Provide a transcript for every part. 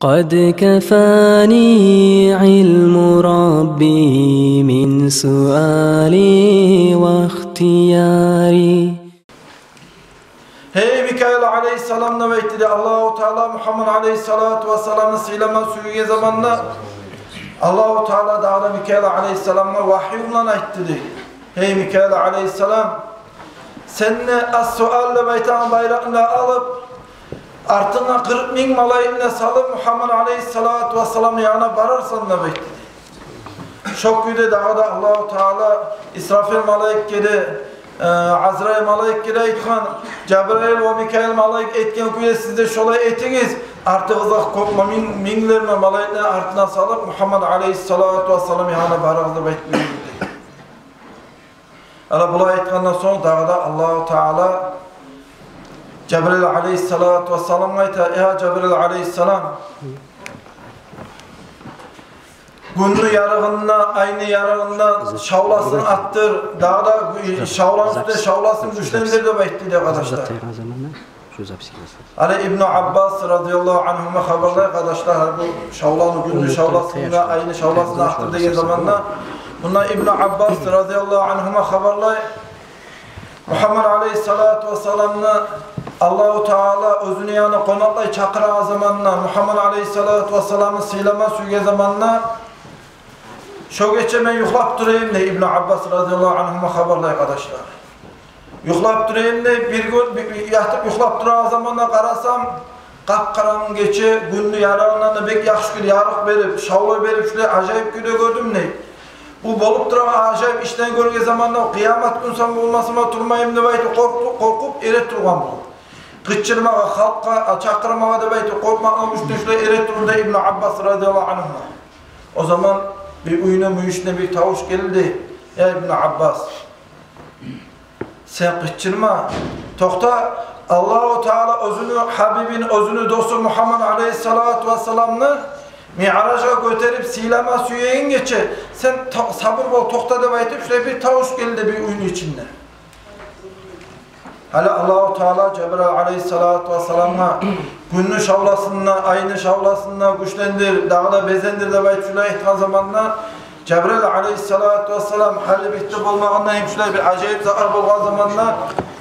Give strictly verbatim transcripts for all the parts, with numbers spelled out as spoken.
قد كفاني علم ربي من سؤالي واختياري. Гьей Микаил алейгьиссалам, деп айтды дей, Аллагьу Таала Мугьаммад алейгьиссалату вассаламны сыйлама сюеген заманда, Аллагьу Таала дагъы да Микаил алейгьиссаламгъа вагьйу булан айтды дей. Гьей Микаил алейгьиссалам, сен де ас-суал деп айтагъан байракъны алып, артынга къыркъ минг малайикни салып, Мугьаммад алейгьиссалату вассаламны янына барарсан деп айтды дей. Шо кюйде дагъы да Аллагьу Таала Исрафил малайикге де, э, Азраил малайикге де айтгъан, Жабраил ва Микаил малайик этген кюйде сиз де шолай этигиз, артыгъызгъа къоркъма, минг-, минглермен малайикни артына салып, Мугьаммад алейгьиссалату вассаламны янына барыгъыз деп айтып буюрду дей. Ала булай айтгъандан сонг дагъы да Аллагьу Таала Жабраил алейгьиссалату вассаламгъа айта: «Я Жабраил алейгьиссалам, гюнню ярыгъын да, айны ярыгъын да шавласын артдыр, дагъы да гю-, шавланы уьстюне шавласын гючлендир», — деп айтды дей, къардашлар. Али Ибну Аббас радияллагьу ангьума хабарлай, къардашлар, гьар бу шавланы, гюнню шавласын да, айны шавласын да артдыр деген заманда, мунда Ибну Аббас радияллагьу ангьума хабарлай, Мугьаммад алейгьиссалату вассаламны Аллагьу Таала оьзюню янына къонакълай чакъырагъан заманда, Мугьаммад алейгьиссалату вассаламны сыйлама сюеген заманда, шо гече мен юхлап тура эдим дей, Ибну Аббас радияллагьу ангьума хабарлай, къардашлар. Юхлап тура эдим дей, бир гюн, бир, бир ятып юхлап турагъан заманда къарасам, къап-къарангы гече, гюнню ярыгъындан да бек яхшы кюйде ярыкъ берип, шавла берип, шулай ажайып кюйде гёрдюм дей. Бу болуп турагъан ажайып ишни гёрген заманда, къыямат гюн сама болмасама турмайым деп айтып къоркъуп, къоркъуп эретургъан бу. Къычырмагъа, халкъгъа, а, чакъырмагъа деп айтып къоркъмакъны уьстюне шулай эретурду дей Ибну Аббас радияллагьу ангьума. О заман бир уьйню мюйюшюнден бир тавуш гелди: «Я Ибну Аббас, сен къычырма. Токъта, Аллагьу Таала оьзюню гьабибин, оьзюню досун Мугьаммад алейгьиссалату вассаламны миъражгъа гётерип сыйлама сюеген гече, сен то-, сабур бол, токъта», — деп айтып, шулай бир тавуш гелди бир уьйню ичинде. Гьали Аллагьу Таала Жабраил алейгьиссалату вассаламгъа гюнню шавласын да, айны шавласын да гючлендир, дагъы да безендир деп айтып шулай айтгъан заманда, Жабраил алейгьиссалату вассалам гьали битди болмагъанда, гьем шулай бир ажайып затлар болгъан заманда,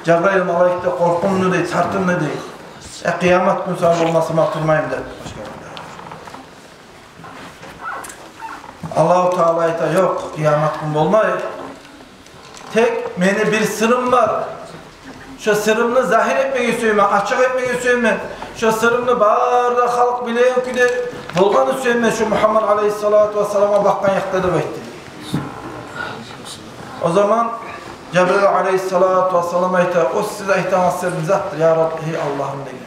Жабраил малайик де къоркъунду дей, тартынды дей. «Э, къыямат гюн сама болмасама турмайым», — деп. Аллагьу Таала айта: «Ёкъ, къыямат гюн болмай. Тек мени бир сырым бар. Шо сырымны загьир этмеге сюемен, ачыкъ этмеге сюемен. Шо сырымны бары да халкъ билеген кюйде болгъанны сюемен шо Мугьаммад алейгьиссалату вассаламгъа бакъгъан якъда», — деп айтды. О заман Жабраил алейгьиссалату вассалам айта: «О сиз айтагъан сыр не затдыр, я Рабби, гьей Аллагьым?» — деген.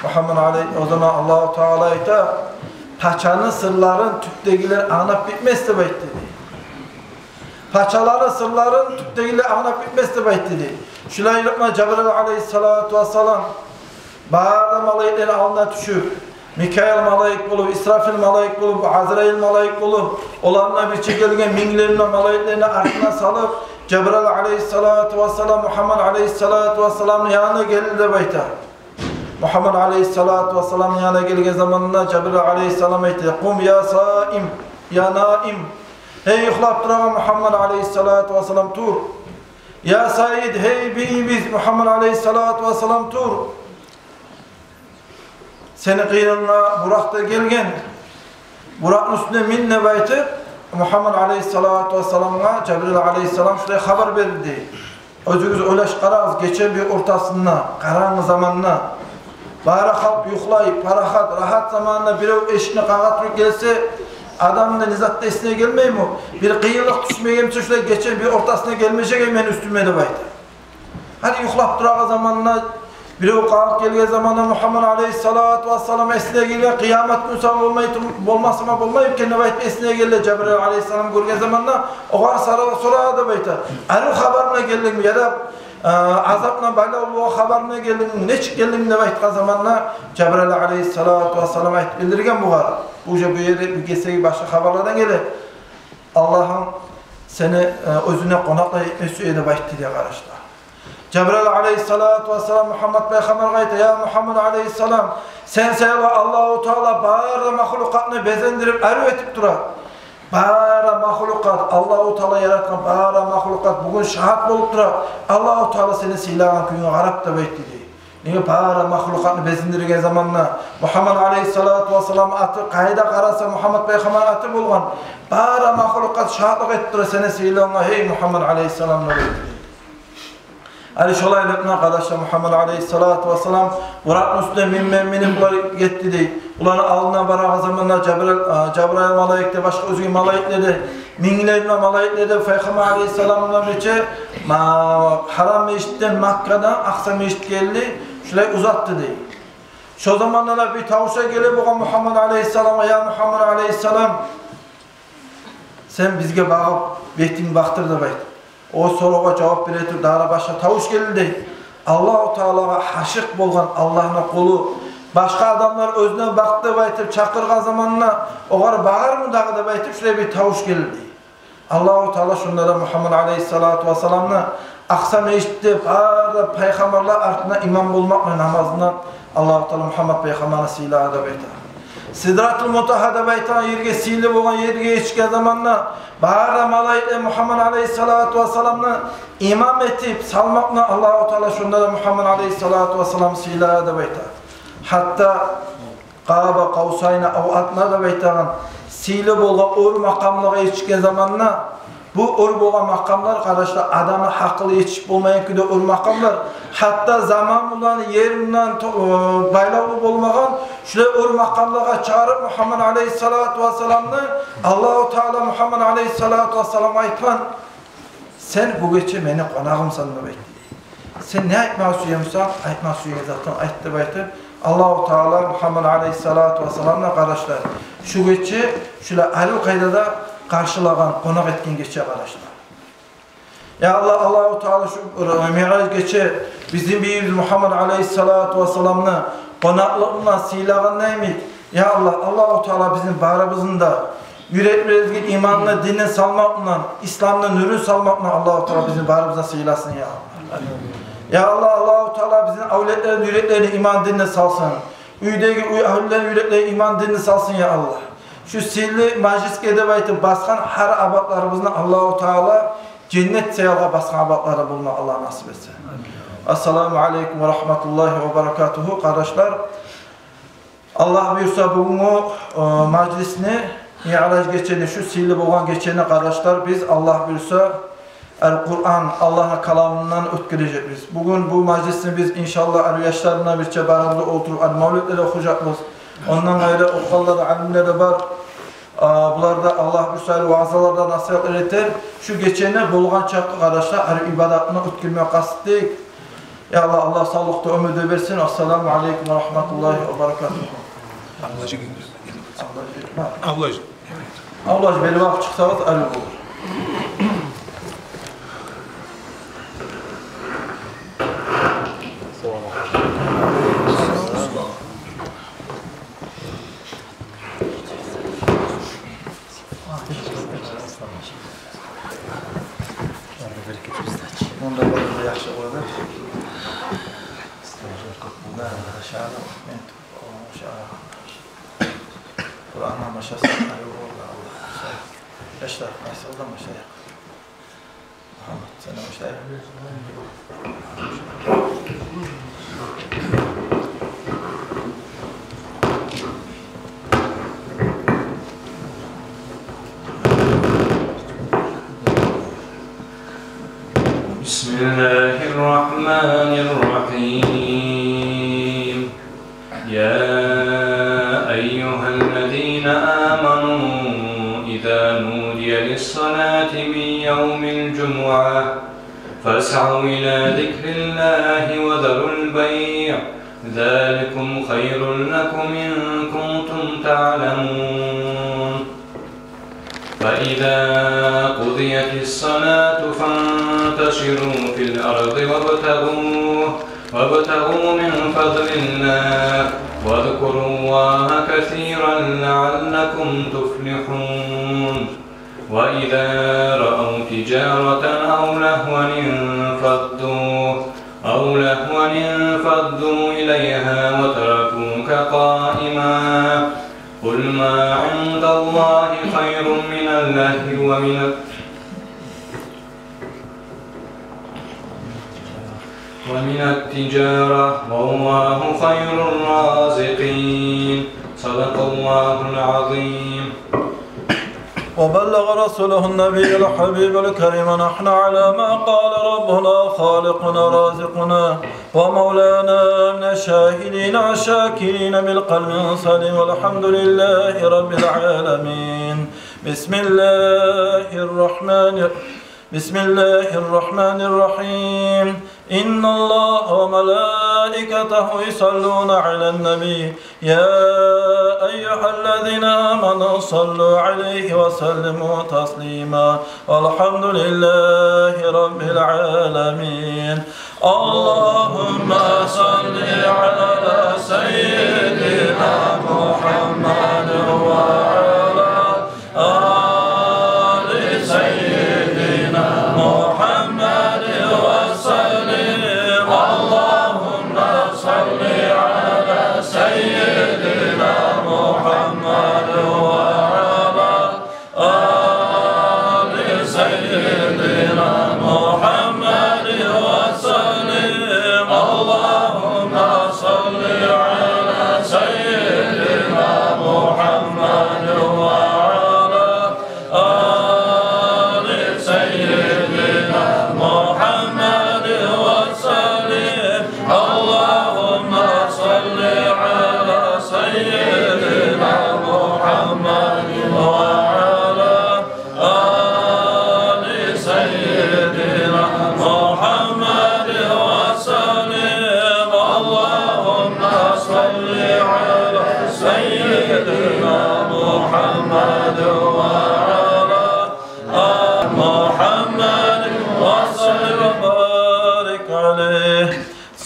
Мугьаммад алей-, о заман Аллагьу Таала айта: «Пачаны сырларын тюпдегилер англап битмес», — деп айтды дей. «Пачаланы сырларын тюпдегилер англап битмес», — деп айтды дей. Шулай айтма Жабраил алейгьиссалату вассалам бары да малайиклени алдына тюшюп, Микаил малайик болуп, Исрафил малайик болуп, Азраил малайик болуп, оланы бирче гелген минглерин малайиклени артына салып, Жабраил алейгьиссалату вассалам Мугьаммад алейгьиссалату вассаламны янына гелди деп айта. Мугьаммад алейгьиссалату вассаламны янына гелген заманда Жабраил алейгьиссалам айтды: «Къум я саим, я наим. Гьей, юхлап турагъан Мугьаммад алейгьиссалату вассалам, тур. Я сайид, гьей бийибиз Мугьаммад алейгьиссалату вассалам, тур. Сени къырыйынгъа Буракъ да гелген. Буракъны уьстюне мин», — деп айтып, Мугьаммад алейгьиссалату вассаламгъа Жабраил алейгьиссалам шулай хабар берди. Оьзюгюз ойлашып къарагъыз, гече бир ортасында, къарангы заманда, бары халкъ юхлай, парахат, рагьат заманында бирев эшикни къагъа туруп гелсе, адамны не зат да эсине гелмейми? Бир къыйынлыкъ тюшмегенми шулай гече бир ортасында гелмежегеми мени уьстюме деп айта. Гьали юхлап турагъан заманда, бирев къагъып гелген заманда Мугьаммад алейгьиссалату вассалам эсине гелген, къыямат гюн сама болмай тур-, болмасама болмай экен деп айтып эсине гелди. Жабраил алейгьиссалам гёрген заманда огъар сара-, сорай деп айта: «Арив хабар булан гелдингми, яда, э, азап булан байлавлу хабар булан гелдингми, нечик гелдинг?» — деп айтгъан заманда Жабраил алейгьиссалату вассалам айтып билдирген бугъар. Бу уже бу ерде бир гесеги башгъа хабарлардан геле. «Аллагьынг сени, э, оьзюне къонакълай этме сюе», — деп айтды дей, къардашлар. Жабраил алейгьиссалату вассалам Мугьаммад пайхаммаргъа айта: «Я Мугьаммад алейгьиссалам, сен саялы Аллагьу Таала бары да безендирип, арив этип тура. Бары махлукъат, Аллагьу Таала яратгъан бары махлукъат бугюн шагьат болуп тура Аллагьу Таала сени сыйлагъан кюйюнге къарап деп айтды дей. Неге, бары махлукъатны безендирген заманда Мугьаммад алейгьиссалату вассалам аты, къайда къараса Мугьаммад пайхаммар аты болгъан. Бары махлукъат шагьатлыкъ этип тура сени сыйлавунга, гьей Мугьаммад алейгьиссалам, деп айтды дей. Гьали шолай этип, къардашлар, Мугьаммад алейгьиссалату вассалам Буракъны уьстюне минме, минип булар гетди дей. Буланы алдына барагъан заманда Жабрайыл, а, Жабрайыл малайик де, башгъа оьзге малайиклер де, минглер де малайиклер де пайхаммар алейгьиссалам булан бирче ма-, Гьарам межитден, Маккадан Акъса межитге гелди, шулай узатды дей. Шо заманда да бир тавуш геле болгъан Мугьаммад алейгьиссаламгъа: «Я Мугьаммад алейгьиссалам, сен бизге багъып, бетинг бакъдыр», — деп айтып. О соравгъа жавап бере туруп, дагъы да башгъа тавуш гелди дей. Аллагьу Таалагъа гьашыкъ болгъан Аллагьны къулу башгъа адамлар оьзюне бакъ деп айтып чакъыргъан заманда, огъар багъармы дагъы деп айтып, шулай бир тавуш гелди дей. Аллагьу Таала шонда да Мугьаммад алейгьиссалату вассаламны Акъса межитде бары да пайхаммарлар артына имам болмакъ булан намазындан Аллагьу Таала Мугьаммад пайхаммарны сыйлады деп айта. Сидратул Мунтагьа деп айтагъан ерге, сыйлы болгъан ерге етишген заманда, бары да малайиклер Мугьаммад алейгьиссалату вассаламны имам этип салмакъ булан Аллагьу Таала шонда да Мугьаммад алейгьиссалату вассаламны сыйлады деп айта. Гьатта Къаба Къавсайна ав Адна деп айтагъан сыйлы болгъан оьр макъамлагъа етишген заманда, бу оьр болгъан макъамлар, къардашлар, адамны гьакъылы етишип болмайгъан кюйде оьр макъамлар, гьатта заман булан, ер булан то-, э, байлавлу болмагъан шулай оьр макъамлагъа чыгъарып Мугьаммад алейгьиссалату вассаламны, Аллагьу Таала Мугьаммад алейгьиссалату вассаламгъа айтгъан: «Сен бу гече мени къонагъымсан», — деп айтды дей. «Сен не айтмагъа сюе бусанг, айтмагъа сюеген затынг айт», — деп айтып, Аллагьу Таала Мугьаммад алейгьиссалату вассаламны, къардашлар, шу гече шулай арив къайдада къаршылагъан, къонакъ этген гече, къардашлар. Я Аллагь, Аллагьу Таала шу Миъраж гече бизин бийибиз Мугьаммад алейгьиссалату вассаламны къонакълыгъы булан сыйлагъанда йимик, я Аллагь, Аллагьу Таала бизин барыбызны да юреклерибизге иманны, динни салмакъ булан, исламны нюрюн салмакъ булан Аллагьу Таала бизин барыбызны да сыйласын, я Аллагь. Я Аллагь, Аллагьу Таала бизин авлетлерибизни юреклерине иман, динни салсын. Уьйдеги уьй агьлюлени юреклерине иман, динни салсын, я Аллагь. Шу сыйлы мажлисге деп айтып басгъан гьар абатларыбызны Аллагьу Таала женнет саялгъа басгъан абатлары болма Аллагь насип этсин. Ассаламу алейкум ва рагьматуллагьи ва баракатугьу, къардашлар. Аллагь буюрса, бугюнгю, э, мажлисни, Миъраж гечени, шу сыйлы болгъан гечени, къардашлар, биз, Аллагь буюрса, Аль-Къуран, Аллагьны каламындан оьтгережекбиз. Бугюн бу мажлисни биз, иншаллагь, арив яшлар булан бирче барыбыз да олтуруп, арив мавлетлер охужакъбыз. Ондан къайры, охугъанлар, алимлер де бар. А, булар да, Аллагь буюрса, арив ваъзалар да, насигьатлар этер. Шу гечени болгъан чакъы, къардашлар, арив ибадат булан оьтгерме къаст этейик. Я Аллагь, Аллагь савлукъ да, оьмюр де берсин. Ассаламу алейкум ва рагьматуллагьи ва баракатугьу. Авлажы, авлажы берип алып чыкъсагъыз, арив болур. Мунда болса яхшы болар. Да, да, шагьар, мен, о, шагьар. Къуран башласа, арив болур, Аллагь. Яшлар, къайсыгъыздан башлайыкъ? Мугьаммад, сен башлайыкъ. بسم الله الرحمن الرحيم. يا أيها الذين آمنوا إذا نودي للصلاة من يوم الجمعة فاسعوا إلى ذكر الله وذروا البيع ذلكم خير لكم إن كنتم تعلمون. فإذا قضيت الصلاة فانتشروا في الأرض وابتغوا، وابتغوا من فضل الله واذكروا الله كثيرا لعلكم تفلحون. وإذا رأوا تجارة أو لهوا انفضوا، أو لهوا انفضوا إليها وتركوك قائما. قل ما عند الله خير من اللهو ومن التجارة والله خير الرازقين. صدق الله العظيم. وبلغ رسوله النبي الحبيب الكريم، نحن على ما قال ربنا خالقنا رازقنا ومولانا من الشاهدين الشاكرين بالقلب السليم، والحمد لله رب العالمين. بسم الله الرحمن بسم الله الرحمن الرحيم. إن الله وملائكته يصلون على النبي، يا أيها الذين آمنوا صلوا عليه وسلموا تسليما. والحمد لله رب العالمين. اللهم صل على سيدنا محمد وعلى آل سيدنا محمد وسلم. اللهم صل على سيدنا محمد وعلى آل سيدنا محمد وسلم. اللهم صل على سيدنا محمد وعلى آل سيدنا محمد وسلم. اللهم صل على سيدنا محمد وعلى آل سيدنا محمد وسلم. اللهم صل على سيدنا محمد وعلى آل محمد وسلم وبارك عليه.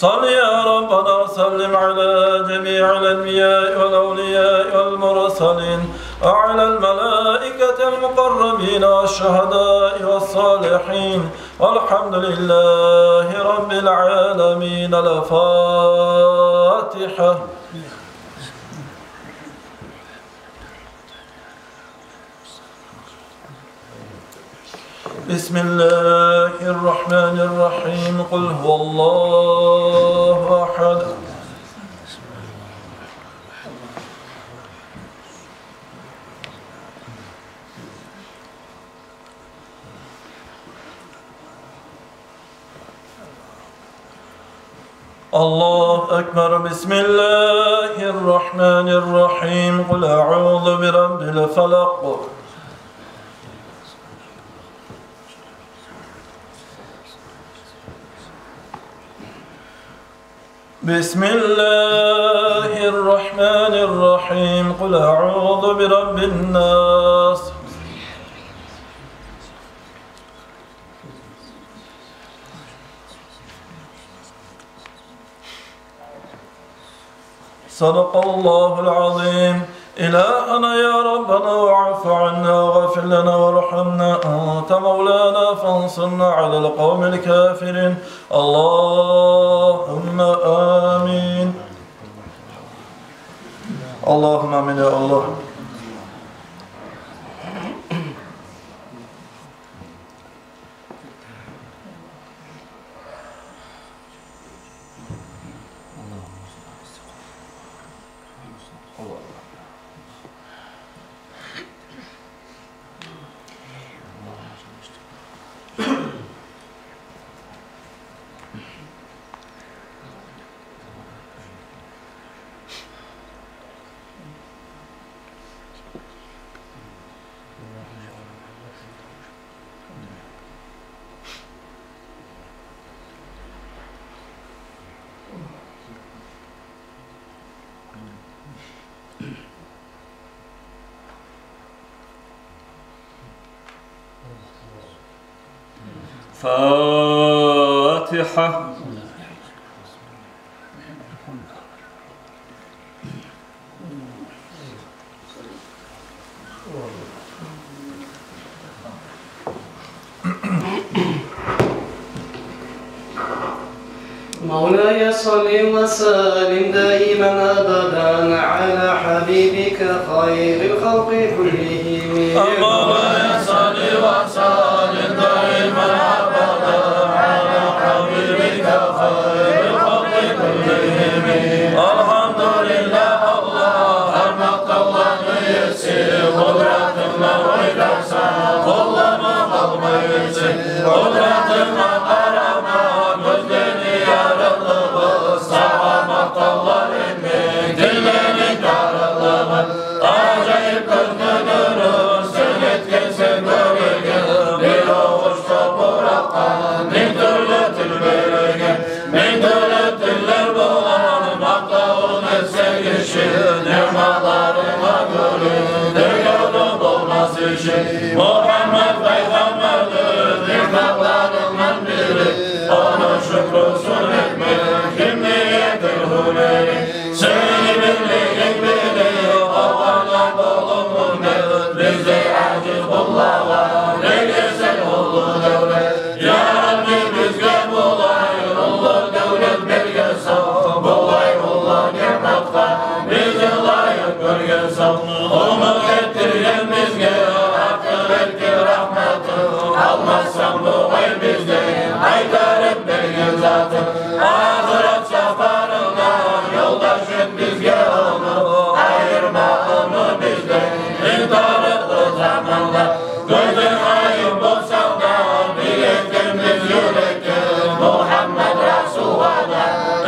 صل يا ربنا وسلم على جميع الأنبياء والأولياء والمرسلين وعلى الملائكة المقربين والشهداء والصالحين، والحمد لله رب العالمين. الفاتحة. بسم الله الرحمن الرحيم. قل هو الله أحد. الله أكبر. بسم الله الرحمن الرحيم. قل أعوذ برب الفلق. بسم الله الرحمن الرحيم. قل أعوذ برب الناس. صدق الله العظيم. إلهنا يا ربنا واعف عنا واغفر لنا وارحمنا، أنت مولانا فانصرنا على القوم الكافرين. اللهم آمين. اللهم آمين يا الله. فاتحة. مولاي صل وسلم دائما أبدا على حبيبك خير الخلق كلهم. مولاي صل وسلم دائما أبدا على حبيبك خير الخلق كلهم. الحمد لله، الله حمد الله يسير قدرة الله ويدعس. Къулланы къалмайсыз, къудратынга къарама, гёзлени ярыкълыгъы, сагъа макътавлар этмек, тиллени дарылыгъы. Ажайып гёзню нюрю, сен этгенсен гёрюге, бир авуз топуракъгъа минг тюрлю тил берген. Минг тюрлю тиллер булан макътавун этсе гиши, ниъматларынга гёре тергевню болмас иши. Мугьаммат пайхаммарны ниъматларындан бири, ону шюкрюсюн этмек кимни етер гьюнери. Сени бирлигинг билип, огъар да болуп гьюрмет, биздей ажиз къуллагъа берген сен уллу девлет. Я Рабби, бизге булай уллу девлет бергенсен, булай уллу ниъматгъа бизин лайыкъ гёргенсен. Умут этдирген бизге артыкъ этген рагьматынг, алмассан бугъай бизден къайтарып берген затынг. Ахырат сапарында ёлдаш эт бизге ону, айырма ону бизден инг тарыкълы заманда. Гёзден айып болсакъ да, бир этгенбиз юрекден Мугьаммат Расулгъа да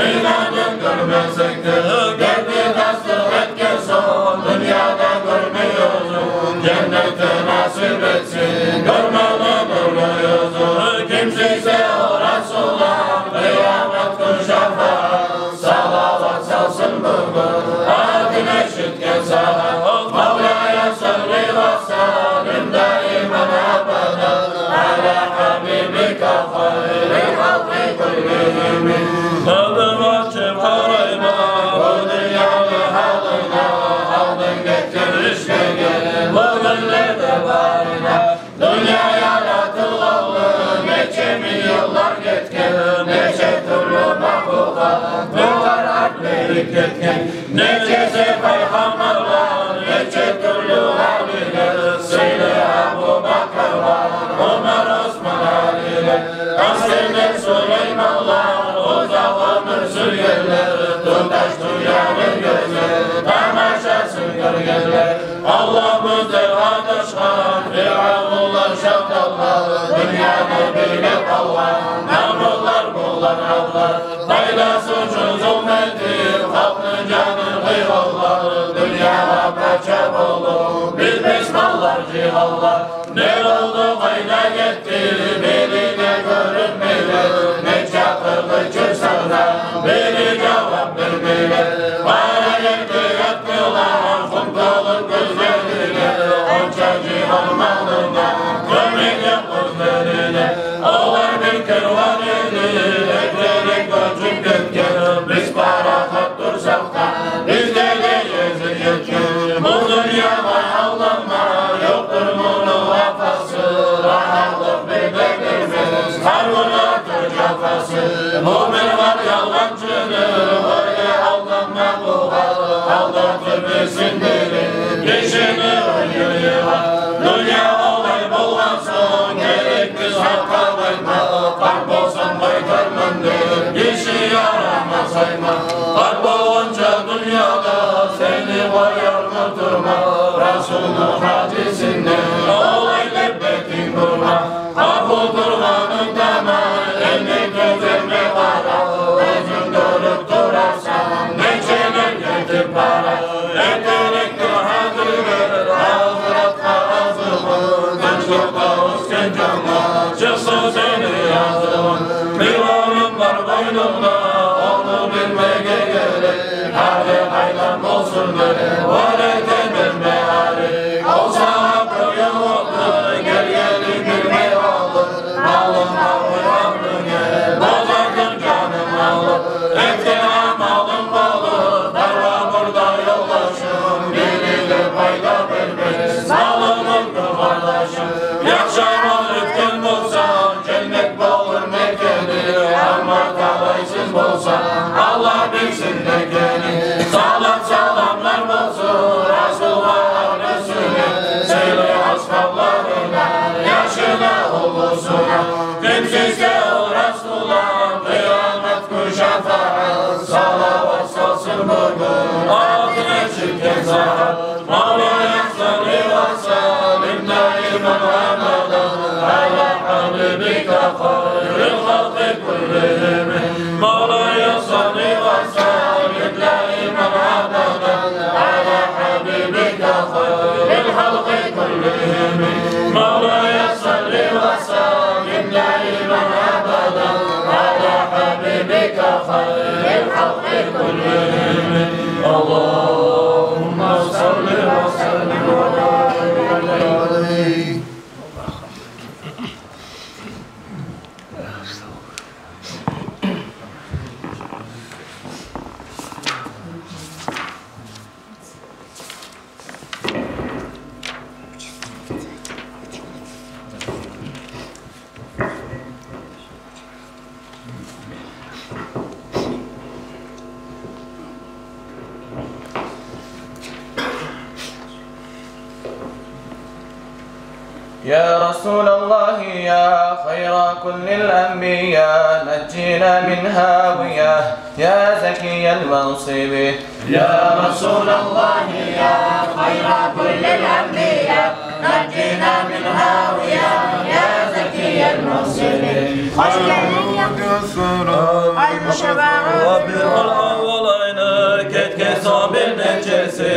инанып гёрмесек де, герти тасдыкъ этген сонг, дюньяда гёрмей оьзюн, женнетде насип этсин гёрмеге нюрлю юзюн. Ким сюйсе о Расулдан къыямат гюн шафагьат, салават салсын бугюн атынг эшитген сагьат. مولاي صل وسلم دائما أبدا على حبيبك خير الخلق كلهم. Гёзюм ачып къарайма бу дюньяны гьалына, алдын гетген ишлеге, бугюнлерде барына. Дюнья яратылгъанлы нече минг йыллар гетген, нече тюрлю махлукъат бугъар арт берип гетген. Нечесе пайхаммарлар, нече тюрлю валилер, сыйлы Абубакарлар, Умар, Осман, Алилер, Къасимлер, Сулейманлар, узакъ оьмюр сюргенлер, туташ дюньяны гёзлер тамашасын гёргенлер. Аллагь бизге адашгъан фиръавунлар, шайтанлар, дюньяны билип алгъан намрутлар, булар аллар. Пайдасы учун зулму этип, халкъны жанын къыйгъанлар, дюньягъа пача болуп, битмес маллар жыйгъанлар. Не болду, къайда гетди, бири де гёрюнмейди. Нече къыргъычырсакъ да, бири жавап бермейди. Бары ерде яткъылар, къум толуп гёзлерине, онча жыйгъан малына кёмек ёкъ оьзлерине. Олар бир керван эди, эртерек гёчюп гетген. Биз парахат турсакъ да, бизге де гезик етген. Бу дюньягъа алданма, ёкъдур муну вапасы, рагьатлыкъ бир де бермес, гьар гюн артар жафасы. Бу бир гьар ялгъан Шуну оьрге алданма бугъар, алдатып эсин берип, гишини оьлтюрюп. Дюнья олай болгъан сонг, герек биз гьакъ къайтма. Къарт болсам къайтарман деп, гиши ярамас айма. Къарт болгъанча дюньяда сени къоярмы турма? Расулну гьадисинде олай деп бетинг бурма. Къапу тургъанынг таман, энни гёзюме къара. Оьзюнг гёрюп турасан, нечелер гетип бара. Эртерекдир гьазир бер, ахыратгъа азыгъын. Тынчлыкъда оьсген жангъа чыкъсын сени языгъынг. Бир орун бар бойнунгда, ону билмеге герек. Гьали къайдан болсун деп, оьле де билме гьали. Ол сагъа къоюп олтур, гелгенин билмей къалып. Малынг къалмай гьакъынга, бозардынг жанынг алып. Этген амалынг болуп, даргъа бурда ёлдашынг, бири де пайда бермес, малынг ёкъ къардашынг. Яхшы амал этген болсанг, женнет болур мекени, амма талайсыз болсанг, Ким сюйсе о Расулгъа къыямат гюн шафагьат, салават салсын бугюн, ахырет етген сагьат. مولاي صل وسلم دائما أبدا على حبيبك خير الخلق كلهم. مولاي صل وسلم دائما أبدا على حبيبك خير الخلق كلهم. مولاي صل وسلم دائما أبدا على حبيبك خير الخلق كلهم. اللهم صل وسلم وبارك عليه. يا رسول الله يا خير كل الأنبياء، نجينا من هاوية يا زكي المنصب. يا رسول الله يا خير كل الأنبياء، نجينا من هاوية يا زكي المنصب. Хош гелдинг, я Аль-Мушабагъа. Рабиуль-аввал айны гетген сонг бир нечеси,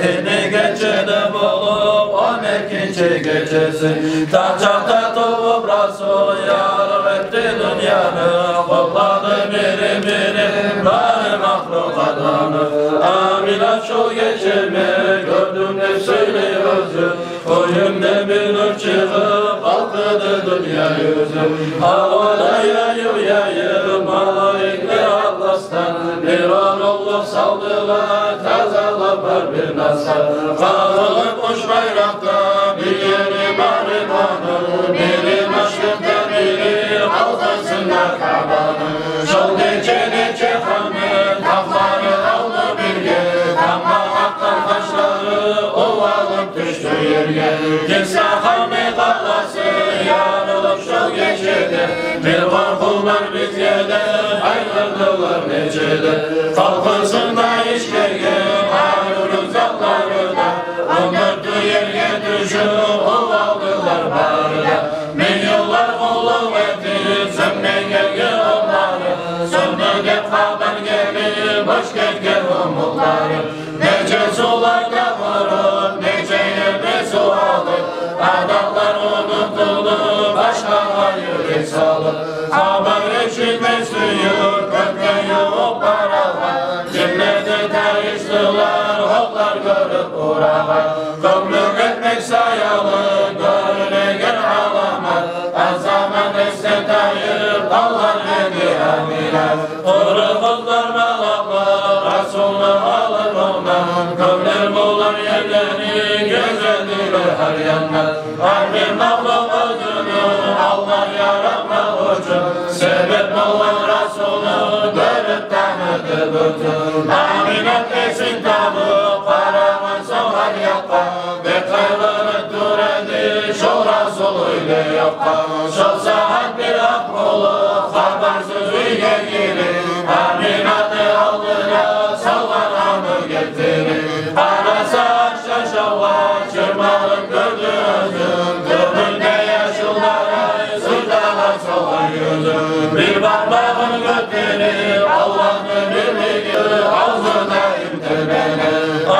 энни гечеде болуп он экинчи гечеси. Тангчакъда тувуп Расул ярыкъ этди дюньяны, къутлады бири-бири бары махлукъатланы. Аминат шол гечени гёрдюм деп сёйлей оьзю, уьюнден бир нюр чыгъып балкъыды дюнья юзю. Гьавада яйыв яйып малайиклер атласдан, бир оьрлюк салдылар тазалап гьар бир насдан. Къагъылып уьч байракъ да бир ери бар иманы, бири машрикъда, бири къалкъысында Каабаны. Шол гече нече ханны тахлары алды бирге, тамгъа къакъгъан къашлары увалып тюшдю ерге. Кисра ханны къаласы ярылып шол гечеде, бир къоркъувлар бизге де къайгъырдылар нечеде. Къалкъысында ишлеген гьар уьлюк затлары да ондурту ерге тюшюп увалдылар бары да. Минг йыллар къуллукъ этип сёнмей гелген отлары, сёндю деп хабар гелип бош гетген умутлары. Нече сувларда къуруп, нече ерде сув алып, адатлар унутулуп, башгъагъа юрек салып. Хабар эшитме сююп, кёкге ювукъ барагъан, жинлер де тайышдылар окълар гёрюп урагъан. Кёплюк этмек саялы гёрюнеген аламат, аз заман эсден тайып къалгъан эди Аминат. Къуру къызлар балагьлар Расулну алып ондан, кёплер булан ерлени гезедилер гьар яндан. Гьар бир махлукъ оьзюню алгъа яратмакъ учун, себеп болгъан Расулну гёрюп таныды бютюн. Аминат эсин табып къарагъан сонг гьар якъгъа, бек къайгъырып тура эди шол Расул уьйде ёкъгъа. Шол сагьат бир акъ булут хабарсыз уьйге гирип, Аминатны алдына салгъан аны гелтирип. Къараса, аш ашавгъа чырмалып гёрдю оьзюн, тюбюнде яшыллар ай сыйдагъа салгъан юзюн. Бир бармагъын гётерип, Аллагьны бирлиги авзу даим тербене.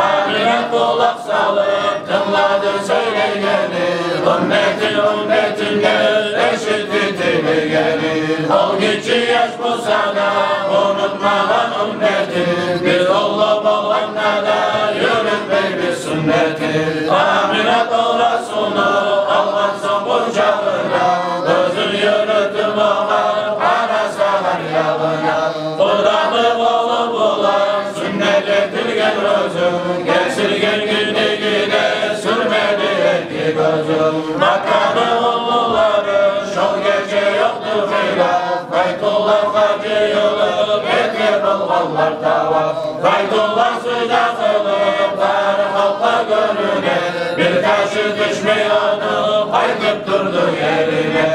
Аминат къулакъ салып тынглады сёйлегенин, умметин умметинде эшитди тилегенин. Ол гиччи яш буса да, унутмагъан умметин, биз уллу болгъанда да юрютмейбиз сюннетин. Аминат ол Расулну алгъан сонг къучагъына, оьзюн юрютюп огъар къараса гьар ягъына. Къудратлы къолу булан сюннет этилген оьзю, кесилген гиндиги де сюрмеди эки гёзю. Макканы уллулары шол гече ёкъду хилаф, Байтуллагьгъа жыйылып этип болгъанлар таваф. Байтуллагь сужда къылып бары халкъгъа гёрюне, бир ташы тюшмей ону къайтып турду ерине.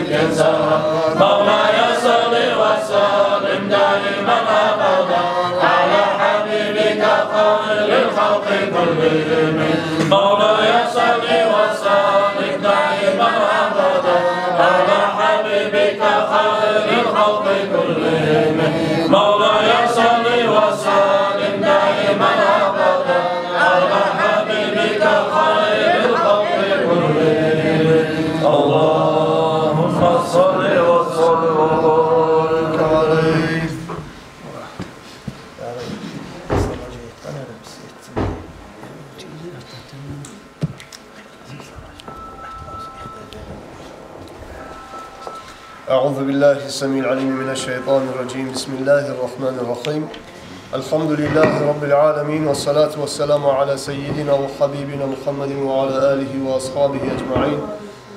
مولاي صل وسلم دائما أبدا على حبيبك خير الخلق كلهم. مولاي صل وسلم دائما أبدا على حبيبك خير الخلق كلهم. مولاي صل وسلم دائما أبدا على حبيبك خير الخلق كلهم. اللهم صل وسلم وبارك عليه. أعوذ بالله السميع العليم من الشيطان الرجيم. بسم الله الرحمن الرحيم. الحمد لله رب العالمين، والصلاة والسلام على سيدنا وحبيبنا محمد وعلى آله وأصحابه أجمعين.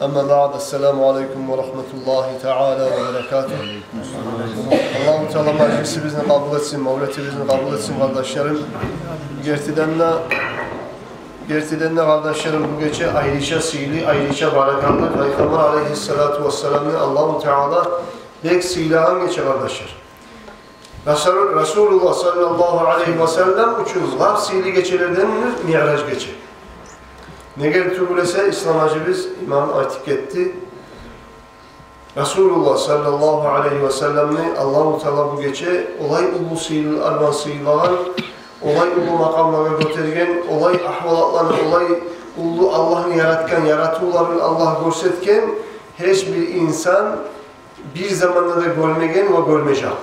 أما بعد، السلام عليكم ورحمة الله تعالى وبركاته. Аллагьу Таала мажлисибизни къабул этсин, мавлетибизни къабул этсин, къардашларым. Гертиден де, гертиден де, къардашларым, бу гече айрыча сыйлы, айрыча баракатлы, Пайхаммар алейгьиссалату вассаламны Аллагьу Таала бек сыйлагъан гече, къардашлар. Расул-, Расулуллагь саллаллагьу алейгьи вассаллам учун лап сыйлы гечелерден Миъраж гече. Неге тюгюл эсе, ислам гьажибиз имам айтып гетди. Расулуллагь саллаллагьу алейгьи вассалламны Аллагьу Таала бу гече олай уллу сыйлар булан сыйлагъан, олай уллу макъамлагъа гётерген, олай агьвалатланы, олай уллу Аллагьны яратгъан яратывларын Аллагь гёрсетген, гьеч бир инсан бир заманда да гёрмеген ва гёрмежек.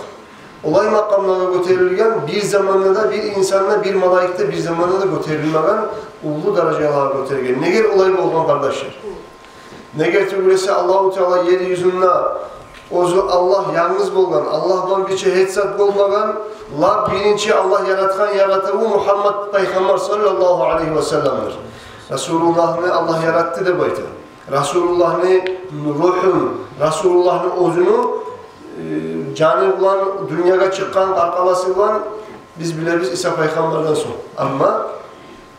Олай макъамлагъа гётерилген, бир заманда да бир инсан да, бир малайик де бир заманда да гётерилмеген, уллу даражалагъа гётерген. Неге олай болгъан, къардашлар? Неге тюгюл эсе, Аллагьу Таала ер юзюнде оьзю Аллагь янгыз болгъан, Аллагь булан бирче гьеч зат болмагъан, лап биринчи Аллагь яратгъан яратыву Мугьаммад Пайхаммар саллаллагьу алейгьи вассалламдыр. Расулуллагьны Аллагь яратды деп айта. Расулуллагьны ругьун, Расулуллагьны оьзюню, э, жаны булан дюньягъа чыкъгъан, къаркъарасы булан биз билебиз Иса Пайхаммардан сонг. Амма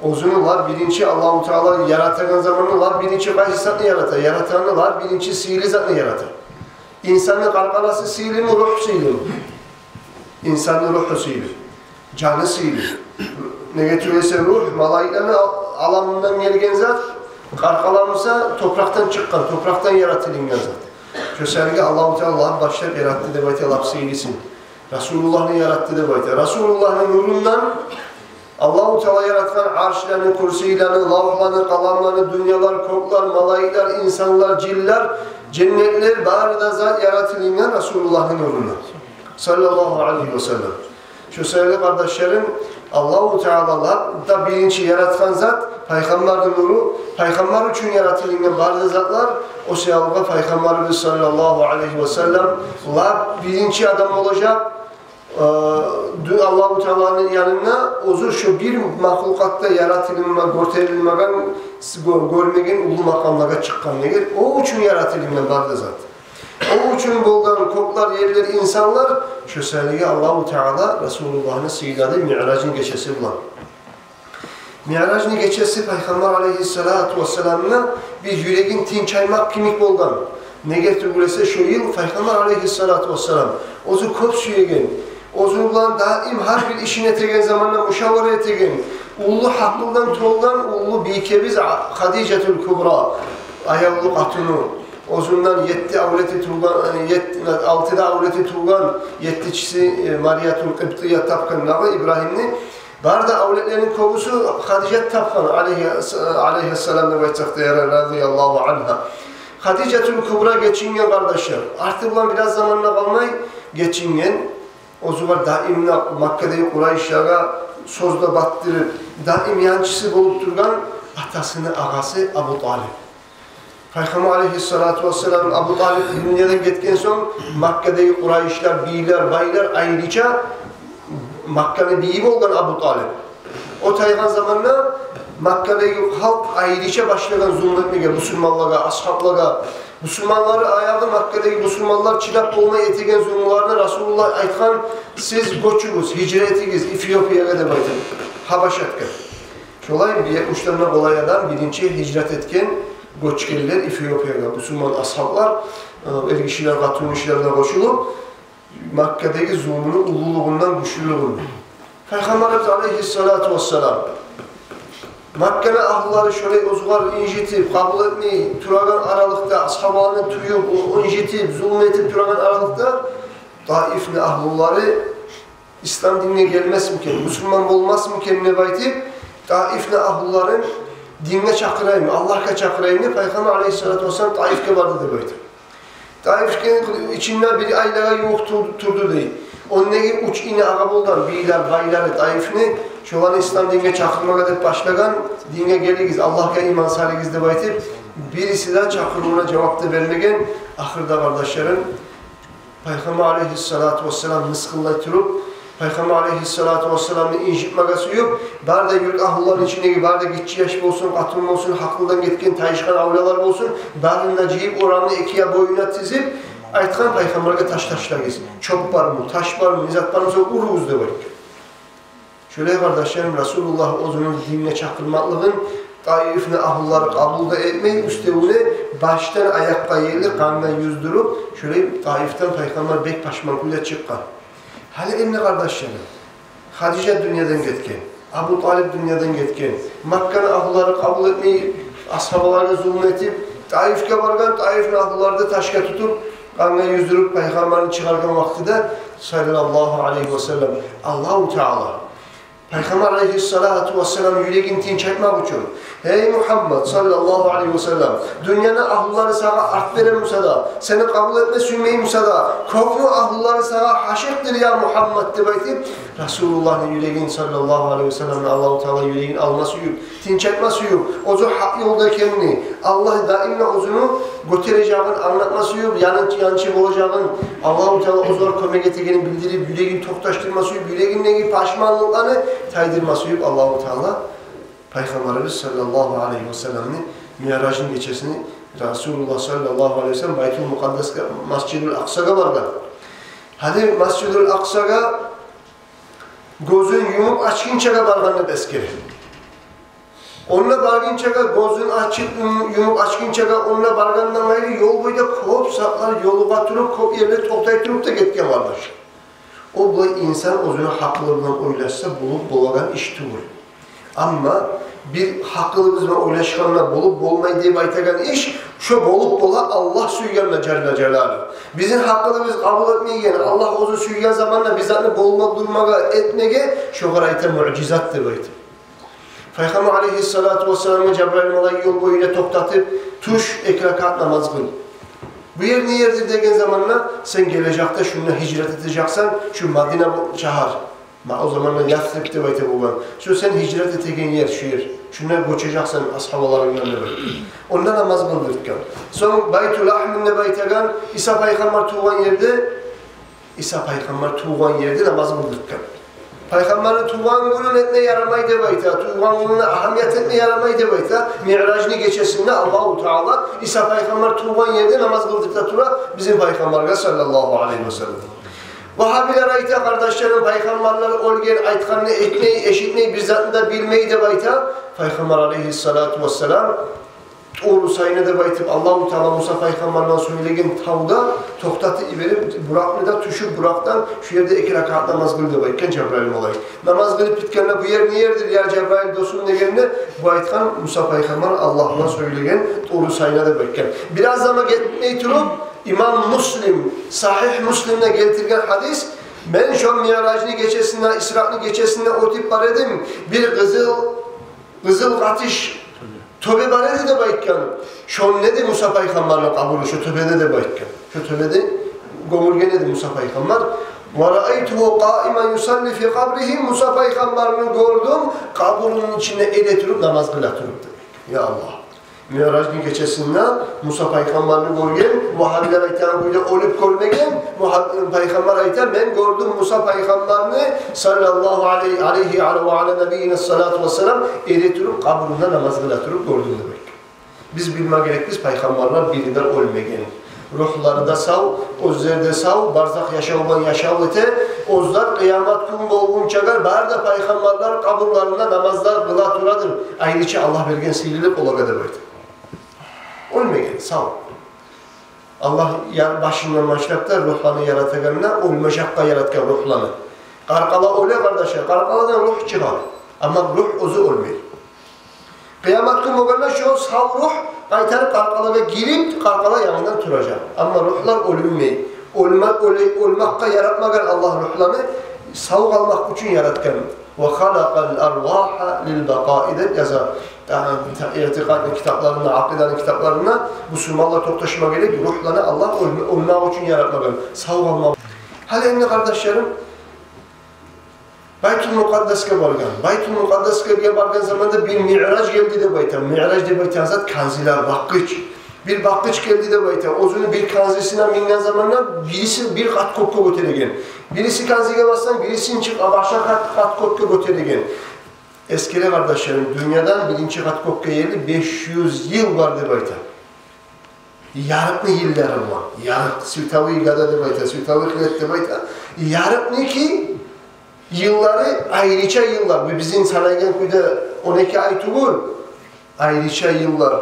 оьзюню лап биринчи Аллагьу Таала яратагъан заманда лап биринчи къайсы затны ярата? Яратагъанда лап биринчи сыйлы затны ярата. Инсанны къаркъарасы сыйлымы, ругь сыйлымы? Инсанны ругьу сыйлы, жаны сыйлы. Неге тюгюл эсе, ругь малайиклени ал-, аламындан гелген зат, къаркъара буса топуракъдан чыкъгъан, топуракъдан яратылынгъан зат. Шо саялы Аллагьу Таала лап башлап яратды деп айта лап сыйлысын. Расулуллагьны яратды деп айта. Расулуллагьны нурундан Аллагьу Таала яратгъан аршланы, курсийланы, лавгьланы, къаламланы, дюньялар, кёклер, малайиклер, инсанлар, жинлер, женнетлер, бары да зат яратылынгъан Расулуллагьны нурундан. Саллаллагьу алейгьи вассаллам. Шо саялы, къардашларым, Аллагьу Таала лап да биринчи яратгъан зат Пайхаммарны нуру, Пайхаммар учун яратылынгъан бары да затлар. О саялы Пайхаммарыбыз саллаллагьу алейгьи вассаллам лап биринчи адам болажакъ, э, ду-, Аллагьу Тааланы янында оьзю шо бир махлукъатда яратылынма-, гётерилмеген, с-, гё-, гёрмеген уллу макъамлагъа чыкъгъан. Неге? О учун яратылынгъан бары да зат. О учун болгъан кёклер, ерлер, инсанлар. Шо саялы Аллагьу Таала Расулуллагьны сыйлады Миъражны гечеси булан. Миъражны гечеси Пайхаммар алейгьиссалату вассаламны бир юрегин тынчайтмакъ кимик болгъан. Неге тюгюл эсе, шо йыл Пайхаммар алейгьиссалату вассалам оьзю кёп сюеген, оьзю булан даим гьар бир ишин этеген заманда мушавара этеген, уллу гьакъылдан толгъан уллу бийкебиз А-, Хадижатул Кубра, аявлу къатыны, оьзюнден етти авлети тувгъан, етти, алты да авлети тувгъан, еттичиси, э, Мариятул Къыбтия тапгъан дагъы Ибрагьимни. Бары да авлетлерини кёбюсю Хадижат тапгъан, алейгьи-, алейгьиссалам деп айтсакъ да ярар, радияллагьу ангьа. Хадижатул Кубра гечинген, къардашлар. Арты булан бираз заман да къалмай гечинген. Оьзю бар даим де Маккадагъы къурайшлагъа сёз де батдырып, даим янчысы болуп тургъан атасыны агъасы Абу Талип. Пайхаммар алейгьиссалату вассалам Абу Талип дюньядан гетген сонг, Маккадагъы къурайшлар, бийлер, байлар, айрыча Макканы бийи болгъан Абу Талип. О тайгъан заманда Маккадагъы халкъ айрыча башлагъан зулму этмеге бусурманлагъа, асгьаблагъа. Бусурманланы аягъы, Маккадагъы бусурманлар чыдап болмай этеген зулмуларына Расулуллагь айтгъан: «Сиз гёчюгюз, гьижра этигиз Эфиопиягъа», — деп айтып, Гьабашатгъа. Шолай бир етмиш мингден къолай адам биринчи гьижрат этген, гёчгенлер Эфиопиягъа, бусурман асгьаблар. эр гишилер къатынгишилер де къошулуп, Маккадагъы зулмуну уллулугъундан, гючлюлюгюнден. Пайхаммарыбыз алайгьиссалату вассалам Макканы агьлулары шолай оьзюгер инжитип, къабул этмей турагъан аралыкъда, асгьабаланы тюйюп, о-, инжитип, зулму этип турагъан аралыкъда, Таифни агьлулары ислам динге гелмесмикен, мусулман болмасмикен деп айтып, Таифни агьлуларын динге чакъырайым, Аллагьгъа чакъырайым деп, Пайхаммар алайгьиссалату вассалам Таифге барды деп айтып. Таифни ичинде бир айлагъа ювукъ тур-, турду дей. Ондагъы уьч ини агъа болгъан, бийлер, байлары Таифни, шоланы ислам динге чакъырмагъа деп башлагъан, динге гелигиз, Аллагьгъа иман салыгъыз деп айтып, бириси де чакъырывуна жавап да бермеген. Ахырда, къардашларым, Пайхаммар алайгьиссалату вассалам мысгъыллай туруп, Пайхаммар алайгьиссалату вассаламны инжитмеге сююп, бары да юрт агьлуланы ичиндеги, бары да гиччи яш болсун, къатын болсун, гьакъылдан гетген, тайышгъан авлиялар болсун, барын да жыйып, орамны эки я боюна тизип, айтгъан: «Пайхаммаргъа таш ташлагъыз. Чёп бармы, таш бармы, не зат бармы буса, уругъуз», — деп айтгъан. Шолай, къардашларым, Расулуллагь оьзюню динге чакъырмакълыгъын Таифни агьлулары къабул да этмей, уьстевюне башдан аякъгъа ерли къангъа юздюрюп, шолай Таифден Пайхаммар бек пашман кюйде чыкъгъан. Гьали энни, къардашларым, Хадижа дюньядан гетген, Абу Талип дюньядан гетген, Макканы агьлулары къабул этмей, асгьабалагъа зулму этип, Таифге баргъан, Таифни агьлулары да ташгъа тутуп, къангъа юздюрюп, Пайхаммарны чыгъаргъан вакътиде, саллаллагьу алайгьи ва саллам, Аллагьу Таала Пайхаммар алайгьиссалату вассалам юрегин тынч этмек учун: «Гьей Мугьаммад, саллаллагьу алайгьи ва саллам, дюньяны агьлулары сагъа арт бере буса да, сени къабул этме сюймей буса да, кёкню агьлулары сагъа гьашыкъдыр, я Мугьаммад», — деп айтып, Расулуллагьны юрегин, саллаллагьу алайгьи ва салламны, Аллагьу Таала юрегин алма сююп, тынч этме сююп, оьзю гьакъ ёлда экенни, Аллагь даим де оьзюню гётережегин англатма сююп, яны-, янчы болажагъын, Аллагьу Таала оьзюне кёмек этегенин билдирип, юрегин токъташдырма сююп, юрегиндеги пашманлыкъланы тайдырма сююп, Аллагьу Таала Пайхаммарыбыз саллаллагьу алайгьи ва салламны Миъражны гечесини Расулуллагь саллаллагьу алайгьи ва саллам Байтул Мукъаддасгъа, Масжидул Акъсагъа баргъан. Гьали Масжидул Акъсагъа гёзюн юмуп ачгъынчагъа баргъан деп эсгере. Онда баргъынчагъа, гёзюн ачып, юм-, юмуп ачгъынчагъа, онда баргъандан къайры ёл бойда кёп сагьатлар ёлугъа туруп, кёп ерлер токътай туруп да гетген, къардаш. О, булай инсан оьзюню гьакъылы булан ойлашса, болуп болагъан иш тюгюл. Амма бир гьакъылыбыз булан ойлашгъанда болуп болмай деп айтагъан иш, шо болуп бола Аллагь сюйгенде, жалла жалалугьу. Бизин гьакъылыбыз къабул этмейген, Аллагь оьзю сюйген заманда бир затны болма, турмагъа, этмеге, шогъар айта муъжизат деп айта. Пайхаммар алайгьиссалату вассаламны Жабраил малайик ёл бойунда токътатып: «Тюш, эки ракаат намаз къыл». «Бу ер не ердир?» — деген заманда: «Сен гележекде шунда гьижрат этежексен, шу Мадина бу шагьар». Ма о заманда Ясриб деп айта болгъан. «Шу сен гьижрат этеген ер, шу ер. Шунда гёчежексен асгьабаларынгдан», — деп айта. Онда намаз къылдыртгъан. Сонг Байтул Лахм деп айтагъан, Иса пайхаммар тувгъан ерде, Иса пайхаммар тувгъан ерде намаз къылдыртгъан. Пайхаммарны тувгъан гюнюн этме ярамай деп айта, тувгъан гюнюне агьамият этме ярамай деп айта. Миъражны гечесинде Аллагьу Таала Иса пайхаммар тувгъан ерде намаз къылдырта тура бизин Пайхаммаргъа, саллаллагьу алайгьи ва саллам. Вагьабилер айта, къардашларым, пайхаммарлар оьлген, айтгъанны этмей, эшитмей, бир затны да билмей деп айта. Пайхаммар алайгьиссалату вассалам Туру Сайна деп айтып, Аллагьу Таала Муса пайхаммар булан сёйлеген тавда токътатып йиберип, Буракъны да, тюшюп Буракъдан, шу ерде эки ракаат намаз къыл деп айтгъан Жабраил малайик. Намаз къылып битгенде: «Бу ер не ердир, я Жабраил досум?» — дегенде, бу айтгъан: «Муса пайхаммар Аллагь булан сёйлеген Туру Сайна», — деп айтгъан. Бираз заман гетмей туруп, имам Муслим, Сагьигь Муслимде гелтирген гьадис: «Мен шо Миъражны гечесинде, Исраъны гечесинде оьтюп бара эдим, бир къызыл, къызыл къатыш тёбе бар эди», — деп айтгъан. «Шонда эди Муса пайхаммарны къабуру, шо тёбеде», — деп айтгъан. «Шо тёбеде гёмюлген эди Муса пайхаммар. Ва раайтугьу къаиман юсалли фи къабригьи, Муса пайхаммарны гёрдюм къабурну ичинде эретуруп намаз къыла туруп», — деп айтгъан. Я Аллагь. Миъражны гечесинде Муса пайхаммарны гёрген, вагьабилер айтагъан кюйде оьлюп гёрмеген, вагьаб-, пайхаммар айта: «Мен гёрдюм Муса пайхаммарны, саллаллагьу алайгьи, алайгьи ва ала набийина салату вассалам, эретуруп къабурунда намаз къыла туруп гёрдюм», — деп айтгъан. Биз билме герекбиз, пайхаммарлар бири де оьлмеген. Ругьлары да сав, оьзлери де сав, барзах яшав булан яшав эте. Оьзлер къыямат гюн болгъунчагъа бары да пайхаммарлар къабурларында намазлар къыла турадыр. Айрыча Аллагь берген сыйлылыкъ олагъа деп айта. Оьлмеген, сав. Аллагь яр-, башындан башлап да ругьланы яратагъанда, оьлмежекге яратгъан ругьланы. Къаркъара оьле, къардашлар, къаркъарадан ругь чыгъа. Амма ругь оьзю оьлмей. Къыямат гюн болгъанда шо сав ругь къайтарып къаркъарагъа гирип, къаркъара янгыдан туражакъ. Амма ругьлар оьлмей. Оьлме-, оьле-, оьлмекге яратмагъан Аллагь ругьланы, сав къалмакъ учун яратгъан. «Ва халакъал арвагьа лил бакъаи» деп яза. Ягъни, та-, итикъатны китапларында, акъиданы китапларында бусурманлар токъташма герек, ругьланы Аллагь оьлме-, оьлмек учун яратмагъан, сав къалмакъ. Гьали энни, къардашларым, Байтул Мукъаддасгъа баргъан. Байтул Мукъаддасгъа баргъан заманда бир миъраж гелди деп айта. Миъраж деп айтагъан зат канзилер, бакъгъыч. Бир бакъгъыч гелди деп айта. Оьзюню бир канзисине минген заманда бириси бир къат кёкге гётереген. Бириси канзиге басса, бириси нечик башгъа къат, къат кёкге гётереген. Эсгере, къардашларым, дюньядан биринчи къат кёкге ерли беш юз йыл бар деп айта. Ярыкъны йыллары булан. Ярыкъ, световой года деп айта, световой лет деп айта. Ярыкъныки йыллары айрыча йыллар. Бу бизин санайгъан кюйде он эки ай тюгюл. Айрыча йыллар.